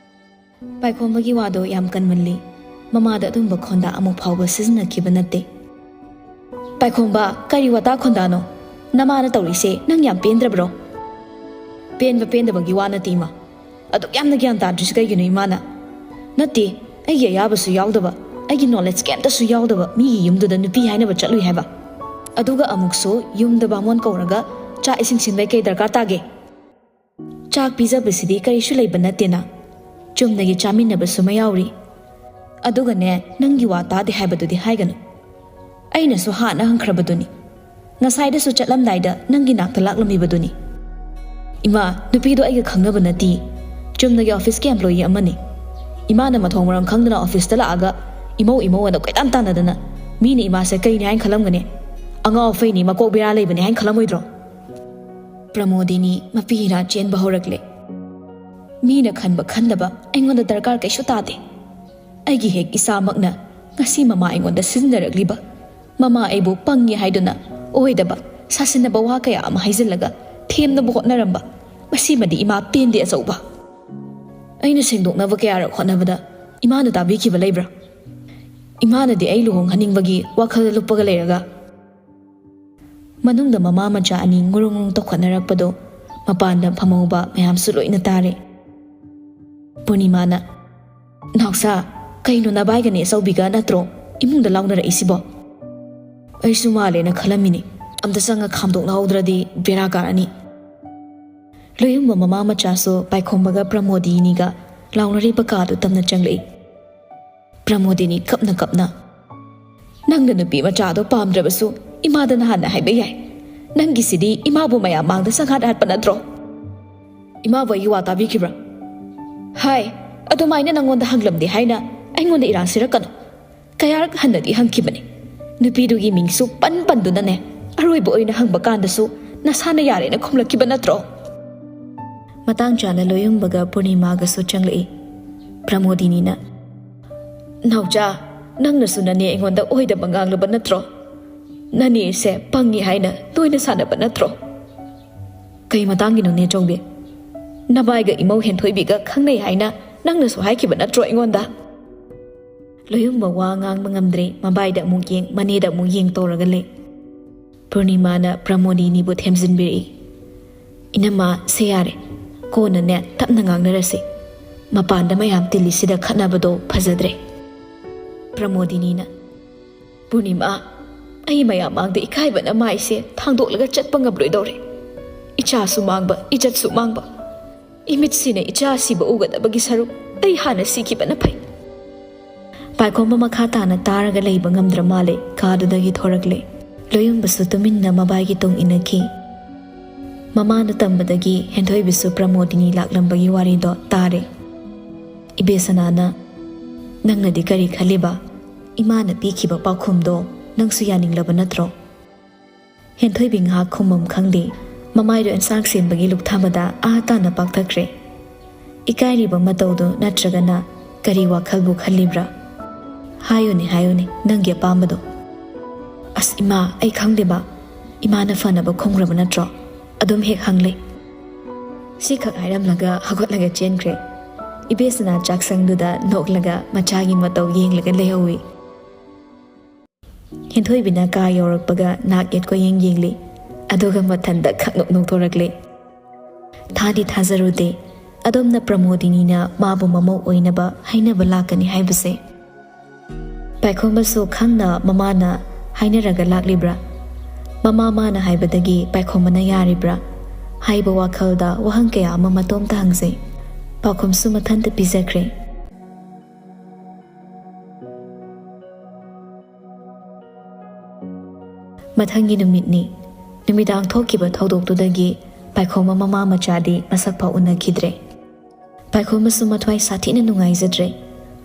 ꯄꯥꯏꯈꯣꯝꯕꯒꯤ ꯋꯥꯗꯣ ꯌꯥꯝ ꯀꯟꯃꯜꯂꯤ꯫ ꯃꯃꯥꯗ ꯑꯗꯨꯝꯕ ꯈꯣꯟꯗꯥ ꯑꯃꯨꯛ ꯐꯥꯎꯕ ꯁꯤꯖꯤꯟꯅꯈꯤꯕ ꯅꯠꯇꯦ꯫ "ꯄꯥꯏꯈꯣꯝꯕ, ꯀꯔꯤ ꯋꯥꯇꯥ ꯈꯣꯟꯗꯥꯅꯣ? ꯅꯃꯥꯅ ꯇꯧꯔꯤꯁꯦ ꯅꯪ ꯌꯥꯝ ꯄꯦꯟꯗ꯭ꯔꯕ꯭ꯔꯣ?" "ꯄꯦꯟꯕ ꯄꯦꯟꯗꯕꯒꯤ ꯋꯥ ꯅꯠꯇꯦ ꯏꯃꯥ꯫ ꯑꯗꯨꯛ ꯌꯥꯝꯅ ꯒ꯭ꯌꯥꯟ ꯇꯥꯗ꯭ꯔꯤꯁꯤ ꯀꯩꯒꯤꯅꯣ ꯏꯃꯥꯅ? ꯅꯠꯇꯦ, ꯑꯩꯒꯤ ꯑꯌꯥꯕꯁꯨ ꯌꯥꯎꯗꯕ, ꯑꯩꯒꯤ ꯅꯣꯂꯦꯖ ꯀꯩꯝꯇꯁꯨ ꯌꯥꯎꯗꯕ ꯃꯤꯒꯤ ꯌꯨꯝꯗꯨꯗ ꯅꯨꯄꯤ ꯍꯥꯏꯅꯕ ꯆꯠꯂꯨꯏ ꯍꯥꯏꯕ? ꯑꯗꯨꯒ ꯑꯃꯨꯛꯁꯨ ꯌꯨꯝꯗ ꯕꯥꯃꯣꯟ ꯀꯧꯔꯒ ꯆꯥꯛ ꯏꯁꯤꯡ ꯁꯤꯟꯕꯩ ꯀꯩ ꯗꯔꯀꯥꯔ ꯇꯥꯒꯦ? ꯆꯥꯛ ꯄꯤꯖꯕꯁꯤꯗꯤ ꯀꯔꯤꯁꯨ ꯂꯩꯕ ꯅꯠꯇꯦꯅ꯫ ꯆꯨꯝꯅꯒꯤ ꯆꯥꯃꯤꯟꯅꯕꯁꯨ ꯃꯌꯥꯎꯔꯤ꯫ ꯑꯗꯨꯒꯅꯦ, ꯅꯪꯒꯤ ꯋꯥ ꯇꯥꯗꯦ ꯍꯥꯏꯕꯗꯨꯗꯤ ꯍꯥꯏꯒꯅꯨ꯫ ꯑꯩꯅꯁꯨ ꯍꯥꯟꯅ ꯍꯪꯈ꯭ꯔꯕꯗꯨꯅꯤ꯫ ꯉꯁꯥꯏꯗꯁꯨ ꯆꯠꯂꯝꯗꯥꯏꯗ ꯅꯪꯒꯤ ꯅꯥꯛꯇ ꯂꯥꯛꯂꯝꯃꯤꯕꯗꯨꯅꯤ꯫ ꯏꯃꯥ, ꯅꯨꯄꯤꯗꯣ ꯑꯩꯒ ꯈꯪꯅꯕ ꯅꯠꯇꯦ꯫ ꯆꯨꯝꯅꯒꯤ ꯑꯣꯐꯤꯁꯀꯤ ꯑꯦꯝꯄ꯭ꯂꯣꯌꯤ ꯑꯃꯅꯤ꯫ ꯏꯃꯥꯅ ꯃꯊꯣꯡ ꯃꯔꯝ ꯈꯪꯗꯅ ꯑꯣꯐꯤꯁꯇ ꯂꯥꯛꯑꯒ ꯏꯃꯧ ꯏꯃꯧ ꯑꯅ ꯀꯣꯏꯇꯥꯟ ꯇꯥꯟꯅꯗꯅ ꯃꯤꯅ ꯏꯃꯥꯁꯦ ꯀꯩꯅꯤ ꯍꯥꯏꯅ ꯈꯜꯂꯝꯒꯅꯤ? ꯑꯉꯥꯎ ꯑꯐꯩꯅꯤ, ꯃꯀꯣꯛ ꯕꯦꯔꯥ ꯂꯩꯕꯅꯤ ꯍꯥꯏꯅ ꯈꯜꯂꯝꯃꯣꯏꯗ꯭ꯔꯣ?" ꯄ꯭ꯔꯃꯣꯗꯤꯅꯤ ꯃꯄꯤ ꯏꯔꯥ ꯆꯦꯟꯕ ꯍꯧꯔꯛꯂꯦ꯫ "ꯃꯤꯅ ꯈꯟꯕ ꯈꯟꯗꯕ ꯑꯩꯉꯣꯟꯗ ꯗꯔꯀꯥꯔ ꯀꯩꯁꯨ ꯇꯥꯗꯦ꯫ ꯑꯩꯒꯤ ꯍꯦꯛ ꯏꯆꯥꯃꯛꯅ ꯉꯁꯤ ꯃꯃꯥ ꯑꯩꯉꯣꯟꯗ ꯁꯤꯖꯤꯟꯅꯔꯛꯂꯤꯕ, ꯃꯃꯥ ꯑꯩꯕꯨ ꯄꯪꯉꯤ ꯍꯥꯏꯗꯨꯅ ꯑꯣꯏꯗꯕ, ꯁꯥꯁꯤꯟꯅꯕ ꯋꯥ ꯀꯌꯥ ꯑꯃ ꯍꯥꯏꯖꯤꯜꯂꯒ ꯊꯦꯝꯅꯕ ꯍꯣꯠꯅꯔꯝꯕ, ꯃꯁꯤꯃꯗꯤ ꯏꯃꯥ ꯄꯦꯟꯗꯦ ꯑꯆꯧꯕ꯫ ꯑꯩꯅ ꯁꯦꯡꯗꯣꯛꯅꯕ ꯀꯌꯥꯔꯛ ꯍꯣꯠꯅꯕꯗ ꯏꯃꯥꯅ ꯇꯥꯕꯤꯈꯤꯕ ꯂꯩꯕ꯭ꯔꯥ?" ꯏꯃꯥꯅꯗꯤ ꯑꯩ ꯂꯨꯍꯣꯡꯍꯟꯅꯤꯡꯕꯒꯤ ꯋꯥꯈꯜꯗ ꯂꯨꯞꯄꯒ ꯂꯩꯔꯒ꯫ ꯃꯅꯨꯡꯗ ꯃꯃꯥ ꯃꯆꯥ ꯑꯅꯤ ꯉꯨꯔꯨꯡ ꯉꯨꯔꯨꯡ ꯇꯧꯈꯠꯅꯔꯛꯄꯗꯣ ꯃꯄꯥꯟꯗ ꯐꯝꯍꯧꯕ ꯃꯌꯥꯝꯁꯨ ꯂꯣꯏꯅ ꯇꯥꯔꯦ꯫ ꯄꯨꯔꯅꯤꯃꯥꯅ, "ꯅꯥꯎꯁꯥ, ꯀꯩꯅꯣ ꯅꯕꯥꯏꯒꯅꯦ ꯑꯆꯧꯕꯤꯒ ꯅꯠꯇ꯭ꯔꯣ ꯏꯃꯨꯡꯗ ꯂꯥꯎꯅꯔꯛꯏꯁꯤꯕꯣ? ꯑꯩꯁꯨ ꯃꯥꯜꯂꯦꯅ ꯈꯜꯂꯝꯃꯤꯅꯦ꯫ ꯑꯝꯇ ꯆꯪꯉ ꯈꯥꯝꯗꯣꯛꯅꯍꯧꯗ꯭ꯔꯗꯤ ꯕꯦꯔꯥ ꯀꯥꯔꯅꯤ꯫" ꯂꯣꯏꯌꯨꯝꯕ ꯃꯃꯥ ꯃꯆꯥꯁꯨ ꯄꯥꯏꯈꯣꯝꯕꯒ ꯄ꯭ꯔꯃꯣꯗꯤꯅꯤꯒ ꯂꯥꯎꯅꯔꯤꯕ ꯀꯥꯗꯨ ꯇꯝꯅ ꯆꯪꯂꯛꯏ꯫ ꯄ꯭ꯔꯃꯣꯗꯤꯅꯤ ꯀꯞꯅ ꯀꯞꯅ, "ꯅꯪꯅ ꯅꯨꯄꯤ ꯃꯆꯥꯗꯣ ꯄꯥꯝꯗ꯭ꯔꯕꯁꯨ ꯏꯃꯥꯗ ꯅꯍꯥꯟꯅ ꯍꯥꯏꯕ ꯌꯥꯏ꯫ ꯅꯪꯒꯤꯁꯤꯗꯤ ꯏꯃꯥꯕꯨ ꯃꯌꯥꯝ ꯃꯥꯡꯗ ꯁꯪꯍꯥꯠ ꯍꯥꯠꯄ ꯅꯠꯇ꯭ꯔꯣ?" ꯏꯃꯥꯕꯨ ꯑꯩꯒꯤ ꯋꯥ ꯇꯥꯕꯤꯈꯤꯕ꯭ꯔꯥ? ꯍꯥꯏ, ꯑꯗꯨꯃꯥꯏꯅ ꯅꯪꯉꯣꯟꯗ ꯍꯪꯂꯝꯗꯦ ꯍꯥꯏꯅ ꯑꯩꯉꯣꯟꯗ ꯏꯔꯥꯟ ꯁꯤꯔꯛꯀꯅꯨ꯫ ꯀꯌꯥꯔꯛ ꯍꯟꯅꯗꯤ ꯍꯪꯈꯤꯕꯅꯤ꯫ ꯅꯨꯄꯤꯗꯨꯒꯤ ꯃꯤꯡꯁꯨ ꯄꯟ ꯄꯟꯗꯨꯅꯅꯦ, ꯑꯔꯣꯏꯕ ꯑꯣꯏꯅ ꯍꯪꯕ ꯀꯥꯟꯗꯁꯨ ꯅꯁꯥꯅ ꯌꯥꯔꯦꯅ ꯈꯨꯝꯂꯛꯈꯤꯕ ꯅꯠꯇ꯭ꯔꯣ? ꯃꯇꯥꯡ ꯆꯥꯅ ꯂꯣꯌꯨꯝꯕꯒ ꯄꯨꯔꯅꯤꯃꯥꯒꯁꯨ ꯆꯪꯂꯛꯏ꯫ ꯄ꯭ꯔꯃꯣꯗꯤꯅꯤꯅ, "ꯅꯥꯎꯆꯥ, ꯅꯪꯅꯁꯨ ꯅꯅꯦ ꯑꯩꯉꯣꯟꯗ ꯑꯣꯏꯗꯕ ꯉꯥꯡꯂꯕ ꯅꯠꯇ꯭ꯔꯣ? ꯅꯅꯦꯁꯦ ꯄꯪꯉꯤ ꯍꯥꯏꯅ ꯇꯣꯏꯅ ꯁꯥꯟꯅꯕ ꯅꯠꯇ꯭ꯔꯣ?" "ꯀꯩ ꯃꯇꯥꯡꯒꯤꯅꯣꯅꯦ ꯆꯧꯕꯤ? ꯅꯃꯥꯏꯒ ꯏꯃꯧ ꯍꯦꯟꯊꯣꯏꯕꯤꯒ ꯈꯪꯅꯩ ꯍꯥꯏꯅ ꯅꯪꯅꯁꯨ ꯍꯥꯏꯈꯤꯕ ꯅꯠꯇ꯭ꯔꯣ ꯑꯩꯉꯣꯟꯗ?" ꯂꯣꯌꯨꯝꯕ ꯋꯥ ꯉꯥꯡꯕ ꯉꯝꯗ꯭ꯔꯦ꯫ ꯃꯕꯥꯏꯗ ꯑꯃꯨꯛ ꯌꯦꯡ, ꯃꯅꯦꯗ ꯑꯃꯨꯛ ꯌꯦꯡ ꯇꯧꯔꯒ ꯂꯩ꯫ ꯄꯨꯔꯅꯤꯃꯥꯅ ꯄ꯭ꯔꯃꯣꯗꯤꯅꯤꯕꯨ ꯊꯦꯝꯖꯤꯟꯕꯤꯔꯛꯏ꯫ "ꯏꯅꯝꯃ, ꯁꯦ ꯌꯥꯔꯦ꯫ ꯀꯣꯟꯅꯅꯦ ꯇꯞꯅ ꯉꯥꯡꯅꯔꯁꯤ꯫ ꯃꯄꯥꯟꯗ ꯃꯌꯥꯝ ꯇꯤꯜꯂꯤꯁꯤꯗ ꯈꯠꯅꯕꯗꯣ ꯐꯖꯗ꯭ꯔꯦ꯫" ꯄ꯭ꯔꯃꯣꯗꯤꯅꯤꯅ, "ꯄꯨꯔꯅꯤꯃꯥ, ꯑꯩ ꯃꯌꯥꯝ ꯃꯥꯡꯗ ꯏꯀꯥꯏꯕꯅ ꯃꯥꯏꯁꯦ ꯊꯥꯡꯗꯣꯛꯂꯒ ꯆꯠꯄ ꯉꯝꯂꯣꯏꯗꯧꯔꯦ꯫ ꯏꯆꯥꯁꯨ ꯃꯥꯡꯕ, ꯏꯖꯠꯁꯨ ꯃꯥꯡꯕ꯫ ꯏꯃꯤꯠꯁꯤꯅ ꯏꯆꯥ ꯁꯤꯕ ꯎꯒꯗꯕꯒꯤ ꯁꯔꯨꯛ ꯑꯩ ꯍꯥꯟꯅ ꯁꯤꯈꯤꯕꯅ ꯐꯩ꯫" ꯄꯥꯏꯈꯣꯝꯕ ꯃꯈꯥ ꯇꯥꯅ ꯇꯥꯔꯒ ꯂꯩꯕ ꯉꯝꯗ꯭ꯔ ꯃꯥꯜꯂꯦ꯫ ꯀꯥꯗꯨꯗꯒꯤ ꯊꯣꯔꯛꯂꯦ꯫ ꯂꯣꯌꯨꯝꯕꯁꯨ ꯇꯨꯃꯤꯟꯅ ꯃꯕꯥꯏꯒꯤ ꯇꯨꯡ ꯏꯟꯅꯈꯤ꯫ ꯃꯃꯥꯅ ꯇꯝꯕꯗꯒꯤ ꯍꯦꯟꯊꯣꯏꯕꯤꯁꯨ ꯄ꯭ꯔꯃꯣꯗꯤꯅꯤ ꯂꯥꯛꯂꯝꯕꯒꯤ ꯋꯥꯔꯤꯗꯣ ꯇꯥꯔꯦ꯫ ꯏꯕꯦꯁꯅꯥꯅ, "ꯅꯪꯅꯗꯤ ꯀꯔꯤ ꯈꯜꯂꯤꯕ? ꯏꯃꯥꯅ ꯄꯤꯈꯤꯕ ꯄꯥꯎꯈꯨꯝꯗꯣ ꯅꯪꯁꯨ ꯌꯥꯅꯤꯡꯂꯕ ꯅꯠꯇ꯭ꯔꯣ?" ꯍꯦꯟꯊꯣꯏꯕꯤ ꯉꯥꯏꯍꯥꯛ ꯈꯨꯝꯐꯝ ꯈꯪꯗꯦ꯫ ꯃꯃꯥꯏꯗꯣ ꯑꯦꯟꯁꯥꯡ ꯁꯦꯝꯕꯒꯤ ꯂꯨꯛꯊꯥꯕꯗ ꯑꯥ ꯇꯥꯅ ꯄꯥꯛꯊꯈ꯭ꯔꯦ꯫ ꯏꯀꯥꯏꯔꯤꯕ ꯃꯇꯧꯗꯣ ꯅꯠꯇ꯭ꯔꯒꯅ ꯀꯔꯤ ꯋꯥꯈꯜꯕꯨ ꯈꯜꯂꯤꯕ꯭ꯔꯥ? "ꯍꯥꯏꯌꯨꯅꯦ, ꯍꯥꯏꯌꯨꯅꯦ, ꯅꯪꯒꯤ ꯑꯄꯥꯝꯕꯗꯣ꯫" "ꯑꯁ ꯏꯃꯥ, ꯑꯩ ꯈꯪꯗꯦꯕ꯫ ꯏꯃꯥꯅ ꯐꯅꯕ ꯈꯨꯝꯈ꯭ꯔꯕ ꯅꯠꯇ꯭ꯔꯣ? ꯑꯗꯨꯝ ꯍꯦꯛ ꯍꯪꯂꯦ꯫" ꯁꯤꯈꯛ ꯍꯥꯏꯔꯝꯂꯒ ꯍꯧꯒꯠꯂꯒ ꯆꯦꯟꯈ꯭ꯔꯦ꯫ ꯏꯕꯦꯁꯅꯥ ꯆꯥꯛꯁꯪꯗꯨꯗ ꯅꯣꯛꯂꯒ ꯃꯆꯥꯒꯤ ꯃꯇꯧ ꯌꯦꯡꯂꯒ ꯂꯩꯍꯧꯏ꯫ ꯍꯦꯟꯊꯣꯏꯕꯤꯅ ꯀꯥ ꯌꯧꯔꯛꯄꯒ ꯅꯥꯛ ꯌꯦꯠ ꯀꯣꯏꯌꯦꯡ ꯌꯦꯡꯂꯤ꯫ ꯑꯗꯨꯒ ꯃꯊꯟꯇ ꯈꯛ ꯅꯣꯛ ꯅꯣꯛꯊꯣꯔꯛꯂꯦ꯫ ꯊꯥꯗꯤ ꯊꯥꯖꯔꯨꯗꯦ, ꯑꯗꯣꯝꯅ ꯄ꯭ꯔꯃꯣꯗꯤꯅꯤꯅ ꯃꯥꯕꯨ ꯃꯃꯧ ꯑꯣꯏꯅꯕ ꯍꯥꯏꯅꯕ ꯂꯥꯛꯀꯅꯤ ꯍꯥꯏꯕꯁꯦ꯫ ꯄꯥꯏꯈꯣꯝꯕꯁꯨ ꯈꯪꯅ ꯃꯃꯥꯅ ꯍꯥꯏꯅꯔꯒ ꯂꯥꯛꯂꯤꯕ꯭ꯔꯥ? ꯃꯃꯥ ꯃꯥꯅ ꯍꯥꯏꯕꯗꯒꯤ ꯄꯥꯏꯈꯣꯝꯕꯅ ꯌꯥꯔꯤꯕ꯭ꯔꯥ? ꯍꯥꯏꯕ ꯋꯥꯈꯜꯗ ꯋꯥꯍꯪ ꯀꯌꯥ ꯑꯃ ꯃꯇꯣꯝꯇ ꯍꯪꯖꯩ꯫ ꯄꯥꯎꯈꯨꯝꯁꯨ ꯃꯊꯟꯇ ꯄꯤꯖꯈ꯭ꯔꯦ꯫ ꯃꯊꯪꯒꯤ ꯅꯨꯃꯤꯠꯅꯤ꯫ ꯅꯨꯃꯤꯗꯥꯡ ꯊꯣꯛꯈꯤꯕ ꯊꯧꯗꯣꯛꯇꯨꯗꯒꯤ ꯄꯥꯏꯈꯣꯝꯕ ꯃꯃꯥ ꯃꯆꯥꯗꯤ ꯃꯁꯛ ꯐꯥꯎ ꯎꯅꯈꯤꯗ꯭ꯔꯦ꯫ ꯄꯥꯏꯈꯣꯝꯕꯁꯨ ꯃꯊ꯭ꯋꯥꯏ ꯁꯥꯊꯤꯅ ꯅꯨꯡꯉꯥꯏꯖꯗ꯭ꯔꯦ꯫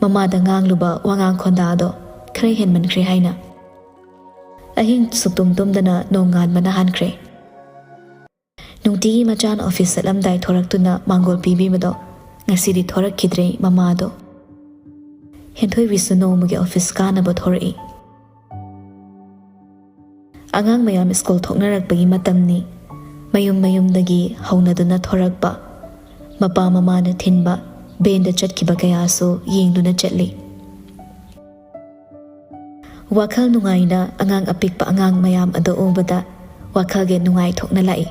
ꯃꯃꯥꯗ ꯉꯥꯡꯂꯨꯕ ꯋꯥꯉꯥꯡ ꯈꯣꯟꯗꯥꯗꯣ ꯈꯔ ꯍꯦꯟꯃꯟꯈ꯭ꯔꯦ ꯍꯥꯏꯅ꯫ ꯑꯍꯤꯡ ꯁꯨꯛꯇꯨꯝ ꯇꯨꯝꯗꯅ ꯅꯣꯡꯉꯥꯟꯕꯅ ꯍꯥꯟꯈ꯭ꯔꯦ꯫ ꯅꯨꯡꯇꯤꯒꯤ ꯃꯆꯥꯅ ꯑꯣꯐꯤꯁ ꯆꯠꯂꯝꯗꯥꯏ ꯊꯣꯔꯛꯇꯨꯅ ꯃꯥꯡꯒꯣꯜ ꯄꯤꯕꯤꯕꯗꯣ ꯉꯁꯤꯗꯤ ꯊꯣꯔꯛꯈꯤꯗ꯭ꯔꯦ ꯃꯃꯥꯗꯣ꯫ ꯍꯦꯟꯊꯣꯏꯕꯤꯁꯨ ꯅꯣꯡꯃꯒꯤ ꯑꯣꯐꯤꯁ ꯀꯥꯅꯕ ꯊꯣꯔꯛꯏ꯫ ꯑꯉꯥꯡ ꯃꯌꯥꯝ ꯁ꯭ꯀꯨꯜ ꯊꯣꯛꯅꯔꯛꯄꯒꯤ ꯃꯇꯝꯅꯤ꯫ ꯃꯌꯨꯝ ꯃꯌꯨꯝꯗꯒꯤ ꯍꯧꯅꯗꯨꯅ ꯊꯣꯔꯛꯄ, ꯃꯄꯥ ꯃꯃꯥꯅ ꯊꯤꯟꯕ ꯚꯦꯟꯗ ꯆꯠꯈꯤꯕ ꯀꯌꯥꯁꯨ ꯌꯦꯡꯗꯨꯅ ꯆꯠꯂꯤ꯫ ꯋꯥꯈꯜ ꯅꯨꯡꯉꯥꯏꯅ ꯑꯉꯥꯡ ꯑꯄꯤꯛꯄ ꯑꯉꯥꯡ ꯃꯌꯥꯝ ꯑꯗꯨ ꯎꯕꯗ ꯋꯥꯈꯜꯒ ꯅꯨꯡꯉꯥꯏꯊꯣꯛꯅ ꯂꯥꯛꯏ꯫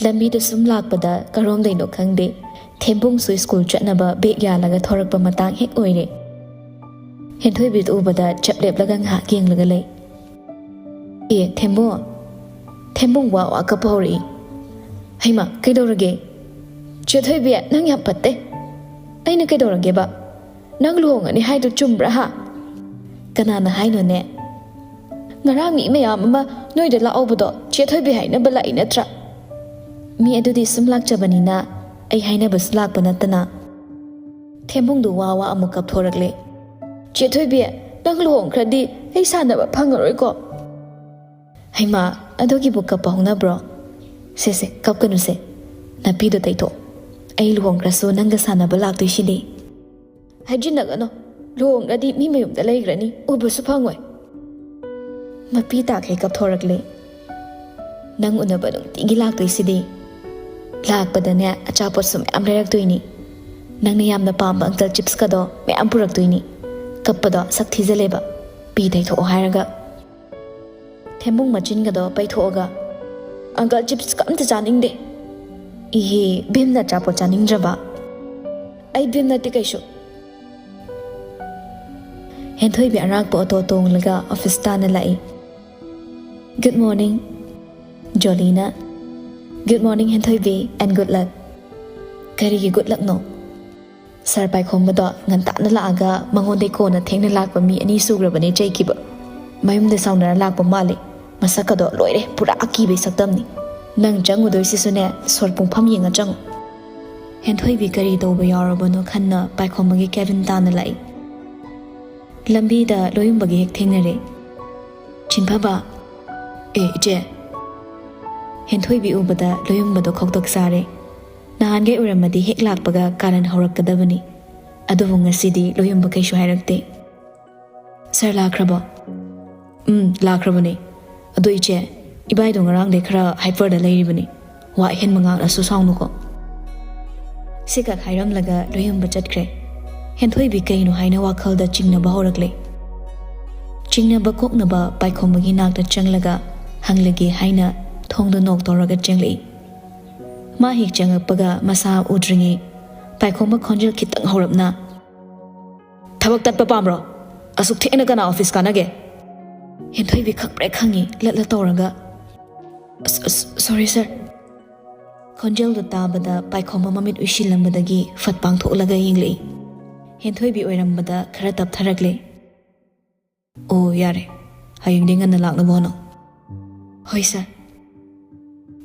ꯂꯝꯕꯤꯗ ꯁꯨꯝ ꯂꯥꯛꯄꯗ ꯀꯔꯣꯝꯗꯩꯅꯣ ꯈꯪꯗꯦ, ꯊꯦꯝꯕꯨꯡꯁꯨ ꯁ꯭ꯀꯨꯜ ꯆꯠꯅꯕ ꯕꯦꯒ ꯌꯥꯜꯂꯒ ꯊꯣꯔꯛꯄ ꯃꯇꯥꯡ ꯍꯦꯛ ꯑꯣꯏꯔꯦ꯫ ꯍꯦꯟꯊꯣꯏꯕꯤꯗꯨ ꯎꯕꯗ ꯆꯞ ꯂꯦꯞꯂꯒ ꯉꯥꯏꯍꯥꯛ ꯌꯦꯡꯂꯒ ꯂꯩ꯫ "ꯑꯦ ꯊꯦꯝꯕꯨꯡ!" ꯊꯦꯝꯕꯨꯡ ꯋꯥ ꯋꯥ ꯀꯞꯄ ꯍꯧꯔꯛꯏ꯫ "ꯍꯩꯃꯥ, ꯀꯩꯗꯧꯔꯒꯦ? ꯆꯦ ꯊꯣꯏꯕꯤ, ꯅꯪ ꯌꯥꯝ ꯐꯠꯇꯦ꯫ ꯑꯩꯅ ꯀꯩꯗꯧꯔꯒꯦꯕ? ꯅꯪ ꯂꯨꯍꯣꯡꯉꯅꯤ ꯍꯥꯏꯗꯨ ꯆꯨꯝꯕ꯭ꯔꯥ ꯍꯥ?" "ꯀꯅꯥꯅ ꯍꯥꯏꯅꯣꯅꯦ? ꯉꯔꯥꯡ ꯃꯤ ꯃꯌꯥꯝ ꯑꯃ ꯅꯣꯏꯗ ꯂꯥꯛꯍꯧꯕꯗꯣ ꯆꯦ ꯊꯣꯏꯕꯤ ꯍꯥꯏꯅꯕ ꯂꯥꯛꯏ ꯅꯠꯇ꯭ꯔꯥ? ꯃꯤ ꯑꯗꯨꯗꯤ ꯁꯨꯝ ꯂꯥꯛꯆꯕꯅꯤꯅ ꯑꯩ ꯍꯥꯏꯅꯕꯁꯨ ꯂꯥꯛꯄ ꯅꯠꯇꯅ꯫" ꯊꯦꯝꯕꯨꯡꯗꯨ ꯋꯥ ꯋꯥ ꯑꯃꯨꯛ ꯀꯞꯊꯣꯔꯛꯂꯦ꯫ "ꯆꯦ ꯊꯣꯏꯕꯤ, ꯅꯪ ꯂꯨꯍꯣꯡꯈ꯭ꯔꯗꯤ ꯑꯩ ꯁꯥꯟꯅꯕ ꯐꯪꯉꯔꯣꯏꯀꯣ?" "ꯍꯩꯃꯥ, ꯑꯗꯨꯒꯤꯕꯨ ꯀꯞꯄ ꯍꯧꯅꯕ꯭ꯔꯣ? ꯁꯦ ꯁꯦ, ꯀꯞꯀꯅꯨꯁꯦ꯫ ꯅꯥꯄꯤꯗꯣ ꯇꯩꯊꯣꯛ꯫ ꯑꯩ ꯂꯨꯍꯣꯡꯈ꯭ꯔꯁꯨ ꯅꯪꯒ ꯁꯥꯟꯅꯕ ꯂꯥꯛꯇꯣꯏꯁꯤꯗꯤ꯫" "ꯍꯥꯏꯖꯤꯟꯅꯒꯅꯣ꯫ ꯂꯨꯍꯣꯡꯈ꯭ꯔꯗꯤ ꯃꯤ ꯃꯌꯨꯝꯗ ꯂꯩꯈ꯭ꯔꯅꯤ, ꯎꯕꯁꯨ ꯐꯪꯉꯣꯏ꯫" ꯃꯄꯤ ꯇꯥꯈꯩ ꯀꯞꯊꯣꯔꯛꯂꯦ꯫ "ꯅꯪ ꯎꯅꯕ ꯅꯨꯡꯇꯤꯒꯤ ꯂꯥꯛꯇꯣꯏꯁꯤꯗꯤ꯫ ꯂꯥꯛꯄꯗꯅꯦ ꯑꯆꯥꯄꯣꯠꯁꯨ ꯃꯌꯥꯝ ꯂꯩꯔꯛꯇꯣꯏꯅꯤ꯫ ꯅꯪꯅ ꯌꯥꯝꯅ ꯄꯥꯝꯕ ꯑꯪꯀꯜ ꯆꯤꯞꯁꯀꯗꯣ ꯃꯌꯥꯝ ꯄꯨꯔꯛꯇꯣꯏꯅꯤ꯫ ꯀꯞꯄꯗꯣ ꯁꯛ ꯊꯤꯖꯜꯂꯦꯕ, ꯄꯤ ꯇꯩꯊꯣꯛꯑꯣ ꯍꯥꯏꯔꯒ꯫" ꯊꯦꯝꯕꯨꯡ ꯃꯆꯤꯟꯒꯗꯣ ꯄꯩꯊꯣꯛꯑꯒ, "ꯑꯪꯀꯜ ꯆꯤꯞꯁꯀ ꯑꯝꯇ ꯆꯥꯅꯤꯡꯗꯦ꯫" "ꯏꯍꯦ, ꯚꯤꯝꯅ ꯑꯆꯥꯄꯣꯠ ꯆꯥꯅꯤꯡꯗ꯭ꯔꯕ? ꯑꯩ ꯚꯤꯝ ꯅꯠꯇꯦ ꯀꯩꯁꯨ꯫" ꯍꯦꯟꯊꯣꯏꯕꯤ ꯑꯔꯥꯛꯄ ꯑꯣꯇꯣ ꯇꯣꯡꯂꯒ ꯑꯣꯐꯤꯁ ꯇꯥꯟꯅ ꯂꯥꯛꯏ꯫ "Good morning," ꯖꯣꯂꯤꯅ꯫ "Good morning, ꯍꯦꯟꯊꯣꯏꯕꯤ, and good luck." "ꯀꯔꯤꯒꯤ ꯒꯨꯗ ꯂꯛꯅꯣ?" "ꯁꯥꯔ ꯄꯥꯏꯈꯣꯝꯕꯗꯣ ꯉꯟꯇꯥꯅ ꯂꯥꯛꯑꯒ ꯃꯉꯣꯟꯗꯩ ꯀꯣꯟꯅ ꯊꯦꯡꯅ ꯂꯥꯛꯄ ꯃꯤ ꯑꯅꯤ ꯁꯨꯈ꯭ꯔꯕꯅꯦ ꯆꯩꯈꯤꯕ꯫ ꯃꯌꯨꯝꯗ ꯁꯥꯎꯅꯔ ꯂꯥꯛꯄ ꯃꯥꯜꯂꯦ꯫ ꯃꯁꯛꯀꯗꯣ ꯂꯣꯏꯔꯦ, ꯄꯨꯔꯥ ꯑꯀꯤꯕꯩ ꯁꯛꯇꯝꯅꯤ꯫ "ꯅꯪ ꯆꯪꯉꯨꯗꯣꯏꯁꯤꯁꯨꯅꯦ, ꯁꯣꯔ ꯄꯨꯡꯐꯝ ꯌꯦꯡꯉ ꯆꯪꯉꯨ꯫" ꯍꯦꯟꯊꯣꯏꯕꯤ ꯀꯔꯤ ꯇꯧꯕ ꯌꯥꯎꯔꯕꯅꯣ ꯈꯟꯅ ꯄꯥꯏꯈꯣꯝꯕꯒꯤ ꯀꯦꯕꯤꯟ ꯇꯥꯟꯅ ꯂꯥꯛꯏ꯫ ꯂꯝꯕꯤꯗ ꯂꯣꯌꯨꯝꯕꯒ ꯍꯦꯛ ꯊꯦꯡꯅꯔꯦ꯫ "ꯆꯤꯟꯐꯕ꯫" "ꯑꯦ, ꯏꯆꯦ꯫" ꯍꯦꯟꯊꯣꯏꯕꯤ ꯎꯕꯗ ꯂꯣꯌꯨꯝꯕꯗꯣ ꯈꯧꯇꯛ ꯆꯥꯔꯦ꯫ ꯅꯍꯥꯟꯈꯩ ꯑꯣꯏꯔꯝꯃꯗꯤ ꯍꯦꯛ ꯂꯥꯛꯄꯒ ꯀꯥꯔꯟ ꯍꯧꯔꯛꯀꯗꯕꯅꯤ꯫ ꯑꯗꯨꯕꯨ ꯉꯁꯤꯗꯤ ꯂꯣꯌꯨꯝꯕ ꯀꯩꯁꯨ ꯍꯥꯏꯔꯛꯇꯦ꯫ "ꯁꯥꯔ ꯂꯥꯛꯈ꯭ꯔꯕꯣ?" "ꯎꯝ, ꯂꯥꯛꯈ꯭ꯔꯕꯅꯦ꯫ ꯑꯗꯣ ꯏꯆꯦ, ꯏꯕꯥꯏꯗꯣ ꯉꯔꯥꯡꯗꯩ ꯈꯔ ꯍꯥꯏꯄꯔꯗ ꯂꯩꯔꯤꯕꯅꯤ꯫ ꯋꯥ ꯑꯍꯦꯟꯕ ꯉꯥꯡꯂꯁꯨ ꯁꯥꯎꯅꯨꯀꯣ꯫" ꯁꯤꯈꯛ ꯍꯥꯏꯔꯝꯂꯒ ꯂꯣꯌꯨꯝꯕ ꯆꯠꯈ꯭ꯔꯦ꯫ ꯍꯦꯟꯊꯣꯏꯕꯤ ꯀꯩꯅꯣ ꯍꯥꯏꯅ ꯋꯥꯈꯜꯗ ꯆꯤꯡꯅꯕ ꯍꯧꯔꯛꯂꯦ꯫ ꯆꯤꯡꯅꯕ ꯀꯣꯛꯅꯕ ꯄꯥꯏꯈꯣꯝꯕꯒꯤ ꯅꯥꯛꯇ ꯆꯪꯂꯒ ꯍꯪꯂꯒꯦ ꯍꯥꯏꯅ ꯊꯣꯡꯗꯣ ꯅꯣꯛ ꯇꯧꯔꯒ ꯆꯪꯂꯛꯏ꯫ ꯃꯥ ꯍꯦꯛ ꯆꯪꯉꯛꯄꯒ ꯃꯁꯥ ꯎꯗ꯭ꯔꯤꯉꯩ ꯄꯥꯏꯈꯣꯝꯕ ꯈꯣꯟꯖꯦꯜ ꯈꯤꯇꯪ ꯍꯧꯔꯞꯅ, "ꯊꯕꯛ ꯇꯠꯄ ꯄꯥꯝꯕ꯭ꯔꯣ? ꯑꯁꯨꯛ ꯊꯦꯡꯅ ꯀꯅꯥ ꯑꯣꯐꯤꯁ ꯀꯥꯟꯅꯒꯦ?" ꯍꯦꯟꯊꯣꯏꯕꯤ ꯈꯪꯄ꯭ꯔꯦꯛ ꯈꯪꯉꯤ, ꯂꯠꯂ ꯇꯧꯔꯒ, "ꯑꯁ, ꯑꯁ, ꯁꯣꯔꯤ ꯁꯥꯔ꯫" ꯈꯣꯟꯖꯦꯜꯗꯨ ꯇꯥꯕꯗ ꯄꯥꯏꯈꯣꯝꯕ ꯃꯃꯤꯠ ꯎꯏꯁꯤꯜꯂꯝꯕꯗꯒꯤ ꯐꯠ ꯄꯥꯡꯊꯣꯛꯂꯒ ꯌꯦꯡꯂꯛꯏ꯫ ꯍꯦꯟꯊꯣꯏꯕꯤ ꯑꯣꯏꯔꯝꯕꯗ ꯈꯔ ꯇꯞꯊꯔꯛꯂꯦ꯫ "ꯑꯣ, ꯌꯥꯔꯦ꯫ ꯍꯌꯦꯡꯗꯤ ꯉꯟꯅ ꯂꯥꯛꯅꯕ ꯍꯣꯠꯅꯧ꯫" "ꯍꯣꯏ ꯁꯥꯔ꯫"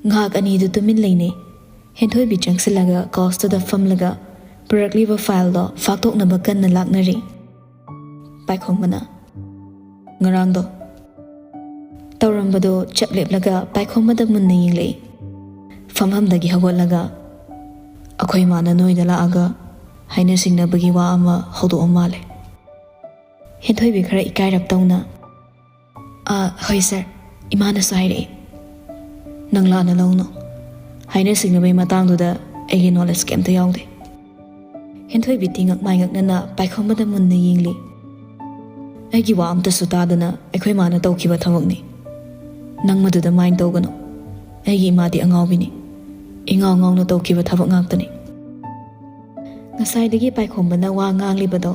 ꯉꯥꯏꯍꯥꯛ ꯑꯅꯤꯗꯨ ꯇꯨꯃꯤꯟ ꯂꯩꯅꯩ꯫ ꯍꯦꯟꯊꯣꯏꯕꯤ ꯆꯪꯁꯤꯜꯂꯒ ꯀꯥꯎꯁꯇꯨꯗ ꯐꯝꯂꯒ ꯄꯨꯔꯛꯂꯤꯕ ꯐꯥꯏꯜꯗꯣ ꯐꯥꯛꯇꯣꯛꯅꯕ ꯀꯟꯅ ꯂꯥꯛꯅꯔꯤ꯫ ꯄꯥꯏꯈꯣꯝꯕꯅ, "ꯉꯔꯥꯡꯗꯣ?" ꯇꯧꯔꯝꯕꯗꯣ ꯆꯞ ꯂꯦꯞꯂꯒ ꯄꯥꯏꯈꯣꯝꯕꯗ ꯃꯨꯟꯅ ꯌꯦꯡꯂꯛꯏ꯫ ꯐꯝꯐꯝꯗꯒꯤ ꯍꯧꯒꯠꯂꯒ, "ꯑꯩꯈꯣꯏ ꯃꯥꯅ ꯅꯣꯏꯗ ꯂꯥꯛꯑꯒ ꯍꯥꯏꯅ ꯁꯤꯡꯅꯕꯒꯤ ꯋꯥ ꯑꯃ ꯍꯧꯗꯣꯛꯑ ꯃꯥꯜꯂꯦ꯫" ꯍꯦꯟꯊꯣꯏꯕꯤ ꯈꯔ ꯏꯀꯥꯏꯔꯞ ꯇꯧꯅ, "ꯑꯥ, ꯍꯣꯏ ꯁꯥꯔ, ꯏꯃꯥꯅꯁꯨ ꯍꯥꯏꯔꯛꯑꯦ꯫" "ꯅꯪ ꯂꯥꯟꯅ ꯂꯧꯅꯨ꯫ ꯍꯥꯏꯅ ꯁꯤꯡꯅꯕꯒꯤ ꯃꯇꯥꯡꯗꯨꯗ ꯑꯩꯒꯤ ꯅꯣꯂꯦꯖ ꯀꯩꯝꯇ ꯌꯥꯎꯗꯦ꯫" ꯍꯦꯟꯊꯣꯏꯕꯤ ꯇꯤꯉꯛ ꯃꯥꯏꯉꯛꯅꯅ ꯄꯥꯏꯈꯣꯝꯕꯗ ꯃꯨꯟꯅ ꯌꯦꯡꯂꯤ꯫ "ꯑꯩꯒꯤ ꯋꯥ ꯑꯝꯇꯁꯨ ꯇꯥꯗꯅ ꯑꯩꯈꯣꯏ ꯃꯥꯅ ꯇꯧꯈꯤꯕ ꯊꯕꯛꯅꯤ꯫ ꯅꯪ ꯃꯗꯨꯗ ꯃꯥꯏꯟ ꯇꯧꯒꯅꯨ꯫ ꯑꯩꯒꯤ ꯏꯃꯥꯗꯤ ꯑꯉꯥꯎꯕꯤꯅꯤ꯫ ꯏꯉꯥꯎ ꯉꯥꯎꯅ ꯇꯧꯈꯤꯕ ꯊꯕꯛ ꯉꯥꯛꯇꯅꯤ꯫" ꯉꯁꯥꯏꯗꯒꯤ ꯄꯥꯏꯈꯣꯝꯕꯅ ꯋꯥ ꯉꯥꯡꯂꯤꯕꯗꯣ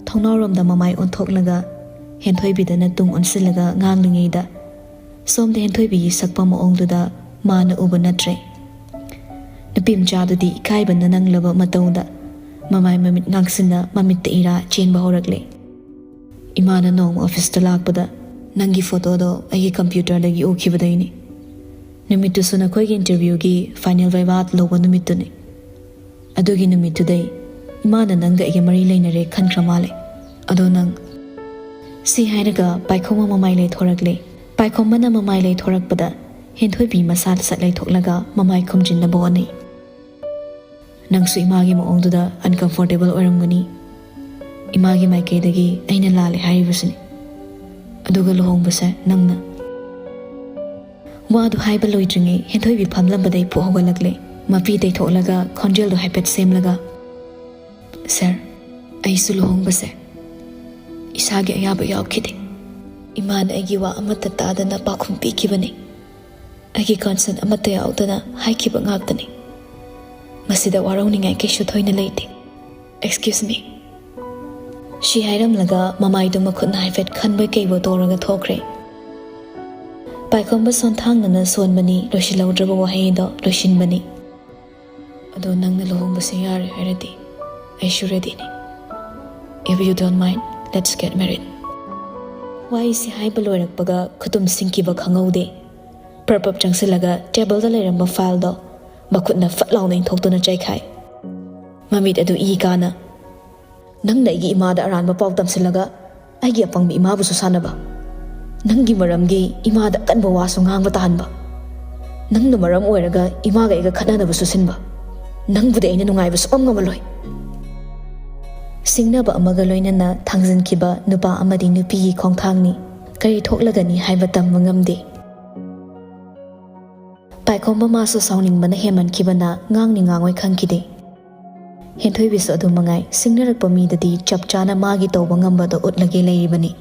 ꯊꯣꯡꯅꯥꯎꯔꯣꯝꯗ ꯃꯃꯥꯏ ꯑꯣꯟꯊꯣꯛꯂꯒ ꯍꯦꯟꯊꯣꯏꯕꯤꯗꯅ ꯇꯨꯡ ꯑꯣꯟꯁꯤꯜꯂꯒ ꯉꯥꯡꯂꯤꯉꯩꯗ, ꯁꯣꯝꯗ ꯍꯦꯟꯊꯣꯏꯕꯤꯒꯤ ꯁꯛꯄ ꯃꯑꯣꯡꯗꯨꯗ ꯃꯥꯅ ꯎꯕ ꯅꯠꯇ꯭ꯔꯦ꯫ ꯅꯨꯄꯤ ꯃꯆꯥꯗꯨꯗꯤ ꯏꯀꯥꯏꯕꯅ ꯅꯪꯂꯕ ꯃꯇꯧꯗ ꯃꯃꯥꯏ ꯃꯃꯤꯠ ꯉꯥꯡꯁꯤꯟꯅ ꯃꯃꯤꯠꯇ ꯏꯔꯥ ꯆꯦꯟꯕ ꯍꯧꯔꯛꯂꯦ꯫ "ꯏꯃꯥꯅ ꯅꯣꯡꯃ ꯑꯣꯐꯤꯁꯇ ꯂꯥꯛꯄꯗ ꯅꯪꯒꯤ ꯐꯣꯇꯣꯗꯣ ꯑꯩꯒꯤ ꯀꯝꯄ꯭ꯌꯨꯇꯔꯗꯒꯤ ꯎꯈꯤꯕꯗꯩꯅꯤ꯫ ꯅꯨꯃꯤꯠꯇꯨꯁꯨ ꯅꯈꯣꯏꯒꯤ interviewꯒꯤ final viva ꯂꯧꯕ ꯅꯨꯃꯤꯠꯇꯨꯅꯤ꯫ ꯑꯗꯨꯒꯤ ꯅꯨꯃꯤꯠꯇꯨꯗꯩ ꯏꯃꯥꯅ ꯅꯪꯒ ꯑꯩꯒ ꯃꯔꯤ ꯂꯩꯅꯔꯦ ꯈꯟꯈ꯭ꯔ ꯃꯥꯜꯂꯦ꯫ ꯑꯗꯣ ꯅꯪ? ꯁꯤ ꯍꯥꯏꯔꯒ ꯄꯥꯏꯈꯣꯝꯕ ꯃꯃꯥꯏ ꯂꯩꯊꯣꯔꯛꯂꯦ꯫ ꯄꯥꯏꯈꯣꯝꯕꯅ ꯃꯃꯥꯏ ꯂꯩꯊꯣꯔꯛꯄꯗ ꯍꯦꯟꯊꯣꯏꯕꯤ ꯃꯁꯥ ꯁꯠ ꯂꯩꯊꯣꯛꯂꯒ ꯃꯃꯥꯏ ꯈꯨꯝꯖꯤꯟꯅꯕ ꯍꯣꯠꯅꯩ꯫ ꯅꯪꯁꯨ ꯏꯃꯥꯒꯤ ꯃꯑꯣꯡꯗꯨꯗ uncomfortable ꯑꯣꯏꯔꯝꯒꯅꯤ꯫ ꯏꯃꯥꯒꯤ ꯃꯥꯏꯀꯩꯗꯒꯤ ꯑꯩꯅ ꯂꯥꯜꯂꯦ ꯍꯥꯏꯔꯤꯕꯁꯤꯅꯤ꯫ ꯑꯗꯨꯒ ꯂꯨꯍꯣꯡꯕꯁꯦ ꯅꯪꯅ꯫ ꯋꯥꯗꯨ ꯍꯥꯏꯕ ꯂꯣꯏꯗ꯭ꯔꯤꯉꯩ ꯍꯦꯟꯊꯣꯏꯕꯤ ꯐꯝꯂꯝꯕꯗꯩ ꯐꯨꯛ ꯍꯧꯒꯠꯂꯛꯂꯦ꯫ ꯃꯄꯤ ꯇꯩꯊꯣꯛꯂꯒ ꯈꯣꯟꯖꯦꯜꯗꯣ ꯍꯥꯏꯐꯦꯠ ꯁꯦꯝꯂꯒ, "ꯁꯥꯔ, ꯑꯩꯁꯨ ꯂꯨꯍꯣꯡꯕꯁꯦ ꯏꯁꯥꯒꯤ ꯑꯌꯥꯕ ꯌꯥꯎꯈꯤꯗꯦ꯫ ꯏꯃꯥꯅ ꯑꯩꯒꯤ ꯋꯥ ꯑꯃꯠꯇ ꯇꯥꯗꯅ ꯄꯥꯎꯈꯨꯝ ꯄꯤꯈꯤꯕꯅꯤ꯫ ꯑꯩꯒꯤ consent ꯑꯃꯠꯇ ꯌꯥꯎꯗꯅ ꯍꯥꯏꯈꯤꯕ ꯉꯥꯛꯇꯅꯤ꯫ ꯃꯁꯤꯗ ꯋꯥꯔꯧꯅꯤꯡꯉꯥꯏ ꯀꯩꯁꯨ ꯊꯣꯏꯅ ꯂꯩꯇꯦ꯫ Excuse me." ꯁꯤ ꯍꯥꯏꯔꯝꯂꯒ ꯃꯃꯥꯏꯗꯨ ꯃꯈꯨꯠꯅ ꯍꯥꯏꯐꯦꯠ ꯈꯟꯕꯣꯏ ꯀꯩꯕꯣꯏ ꯇꯧꯔꯒ ꯊꯣꯛꯈ꯭ꯔꯦ꯫ ꯄꯥꯏꯈꯣꯝꯕ ꯁꯣꯟꯊꯥꯡꯅꯅ ꯁꯣꯟꯕꯅꯤ, ꯂꯣꯏꯁꯤꯜꯍꯧꯗ꯭ꯔꯕ ꯋꯥꯍꯩꯗꯣ ꯂꯣꯏꯁꯤꯟꯕꯅꯤ꯫ "ꯑꯗꯣ ꯅꯪꯅ ꯂꯨꯍꯣꯡꯕꯁꯦ ꯌꯥꯔꯦ ꯍꯥꯏꯔꯗꯤ ꯑꯩꯁꯨ readyꯅꯤ꯫ If you don't mind, let's get married." ꯋꯥꯍꯩꯁꯤ ꯍꯥꯏꯕ ꯂꯣꯏꯔꯛꯄꯒ ꯈꯨꯇꯨꯝ ꯁꯤꯡꯈꯤꯕ ꯈꯪꯍꯧꯗꯦ꯫ ꯄ꯭ꯔꯞ ꯄ꯭ꯔꯞ ꯆꯪꯁꯤꯜꯂꯒ tableꯗ ꯂꯩꯔꯝꯕ fileꯗꯣ ꯃꯈꯨꯠꯅ ꯐꯠ ꯂꯥꯎꯅ ꯏꯟꯊꯣꯛꯇꯨꯅ ꯆꯩꯈꯥꯏ꯫ ꯃꯃꯤꯠ ꯑꯗꯨ ꯏ ꯀꯥꯅ, "ꯅꯪꯅ ꯑꯩꯒꯤ ꯏꯃꯥꯗ ꯑꯔꯥꯟꯕ ꯄꯥꯎ ꯇꯝꯁꯤꯜꯂꯒ ꯑꯩꯒꯤ ꯑꯄꯪꯕ ꯏꯃꯥꯕꯨꯁꯨ ꯁꯥꯟꯅꯕ꯫ ꯅꯪꯒꯤ ꯃꯔꯝꯒꯤ ꯏꯃꯥꯗ ꯑꯀꯟꯕ ꯋꯥꯁꯨ ꯉꯥꯡꯕ ꯇꯥꯍꯟꯕ꯫ ꯅꯪꯅ ꯃꯔꯝ ꯑꯣꯏꯔꯒ ꯏꯃꯥꯒ ꯑꯩꯒ ꯈꯠꯅꯅꯕꯁꯨ ꯁꯤꯟꯕ꯫ ꯅꯪꯕꯨꯗꯤ ꯑꯩꯅ ꯅꯨꯡꯉꯥꯏꯕ ꯁꯨꯡꯉꯝ ꯉꯝꯃꯂꯣꯏ꯫" ꯁꯤꯡꯅꯕ ꯑꯃꯒ ꯂꯣꯏꯅꯅ ꯊꯥꯡꯖꯤꯟꯈꯤꯕ ꯅꯨꯄꯥ ꯑꯃꯗꯤ ꯅꯨꯄꯤꯒꯤ ꯈꯣꯡꯊꯥꯡꯅꯤ꯫ ꯀꯔꯤ ꯊꯣꯛꯂꯒꯅꯤ ꯍꯥꯏꯕ ꯇꯝꯕ ꯉꯝꯗꯦ꯫ ꯄꯥꯏꯈꯣꯝꯕ ꯃꯥꯁꯨ ꯁꯥꯎꯅꯤꯡꯕꯅ ꯍꯦꯟꯃꯟꯈꯤꯕꯅ ꯉꯥꯡꯅꯤ ꯉꯥꯡꯉꯣꯏ ꯈꯪꯈꯤꯗꯦ꯫ ꯍꯦꯟꯊꯣꯏꯕꯤꯁꯨ ꯑꯗꯨ ꯃꯉꯥꯏ, ꯁꯤꯡꯅꯔꯛꯄ ꯃꯤꯗꯗꯤ ꯆꯞ ꯆꯥꯅ ꯃꯥꯒꯤ ꯇꯧꯕ ꯉꯝꯕꯗꯣ ꯎꯠꯂꯒꯦ ꯂꯩꯔꯤꯕꯅꯤ꯫